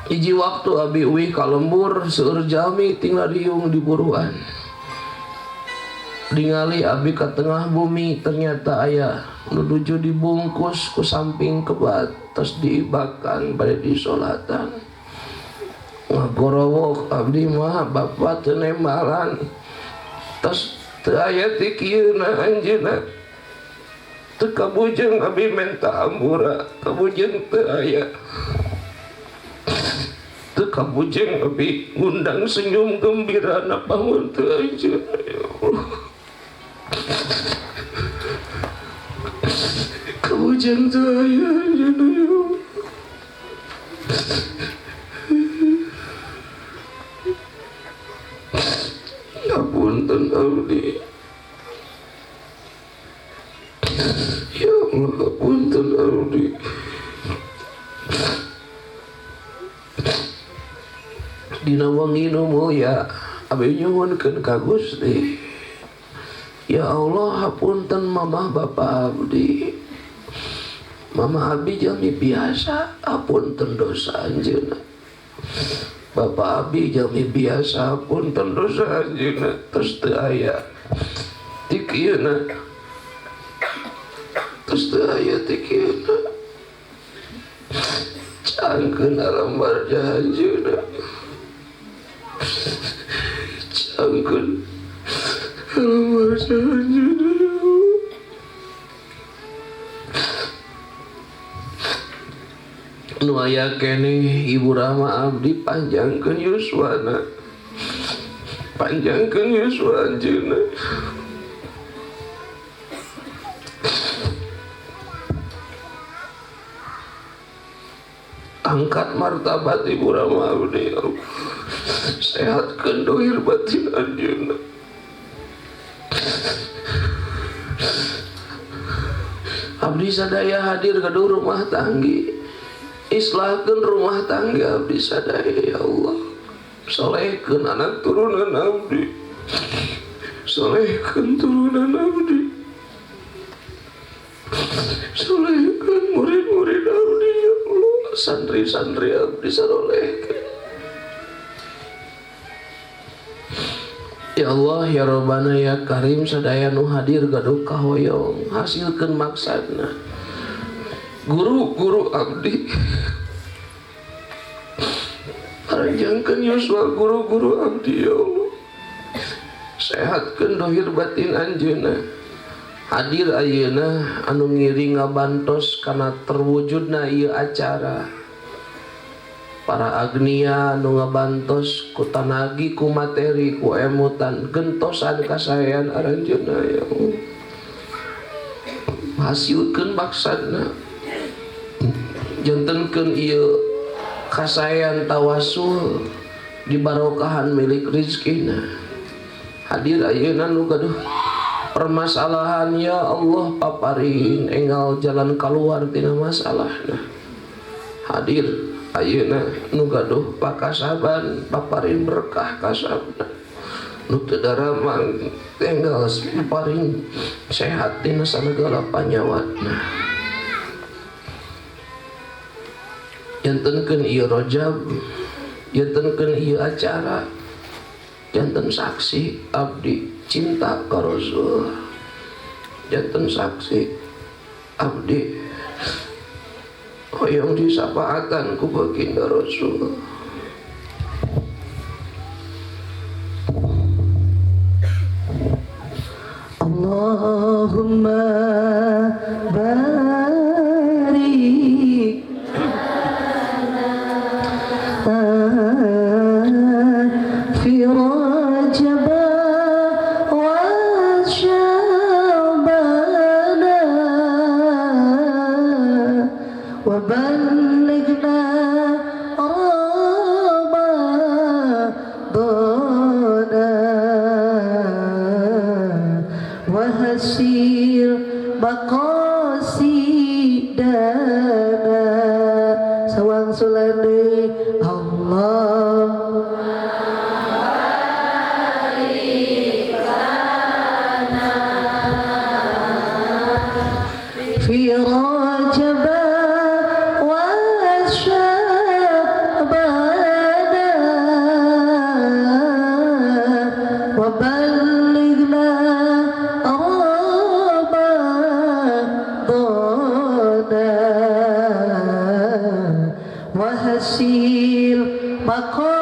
Hiji waktu abdi uih ka lembur seueur jalmi tinggal riung di buruan. Ningali abdi ka tengah bumi ternyata aya nu nuju dibungkus ku samping kebat tos diibakan bade disolatan. Ngagorowok abdi mah bapak teu nembalan tos teu aya ti kieuna anjeunna. Teu kabujeng abdi menta hampura, kabujeng teu aya. Teu kabujeng abdi ngundang senyum gembira na bangun teu anjeunna ya Allah. Kabujeng teu aya anjeunna ya Allah. Apunten abdi. Ya Allah, apunten abdi. Dina wengi nu mulya abdi nyuhunkeun ka Gusti. Ya Allah, apunten mamah bapa abdi. Mama abdi jalmi biasa, apunten dosa anjeunna. Bapak abdi jalmi biasa, apunten dosa anjeunna. Tos teu aya ti kieuna. Tos teu aya ti kieuna. Cangkeun alam barjah anjeunna. Cangkeun alam barjah anjeunna. Nu aya keneh Ibu Rama abdi panjangkeun yuswana. Panjangkeun yuswa anjeunna. Angkat martabat Ibu Rama abdi ya Allah. Sehatkeun dohir batin anjeunna. Abdi sadaya hadir gaduh rumah tanggi. Islahkeun rumah tangga abdi sadaya ya Allah. Solehkeun anak turunan abdi. Solehkeun turunan abdi. Solehkeun murid-murid abdi ya Allah. Santri-santri abdi sarolehkeun. Ya Allah ya Rabbana ya Karim sadaya nu hadir gaduh kahoyong hasilkeun maksadna. Guru-guru abdi panjangkeun yuswa guru-guru abdi ya Allah. Sehatkeun dohir batin anjeunna. Hadir ayeuna anu ngiring ngabantos kana terwujudna ieu acara. Para agnia anu ngabantos ku tanagi ku materi ku emutan gentosan kasaean aranjeunna ya Allah. Hasilkeun maksudna. Jantenkeun ieu kasaean tawasul dibarokahan milik rizkina. Hadir ayeuna nu gaduh permasalahan ya Allah paparin enggal jalan keluar tina masalahna. Hadir ayeuna nu gaduh pakasaban paparin berkah kasabna. Nu teu daramang enggal paparin sehat tina sagala panyawatna. Jantenkeun ieu Rajab, jantenkeun ieu acara, janten saksi abdi cinta ka Rasul, janten saksi abdi hoyong disapaatan ku baginda Rasul. Allahumma barik fi Rajab wa Sya'ban wa ballighna Ramadan wa hasil maqasidana. Sawang sulande Allah barik lana fi Rajab wa Sya'ban wa ballighna Ramadan wa hasil maqasidana.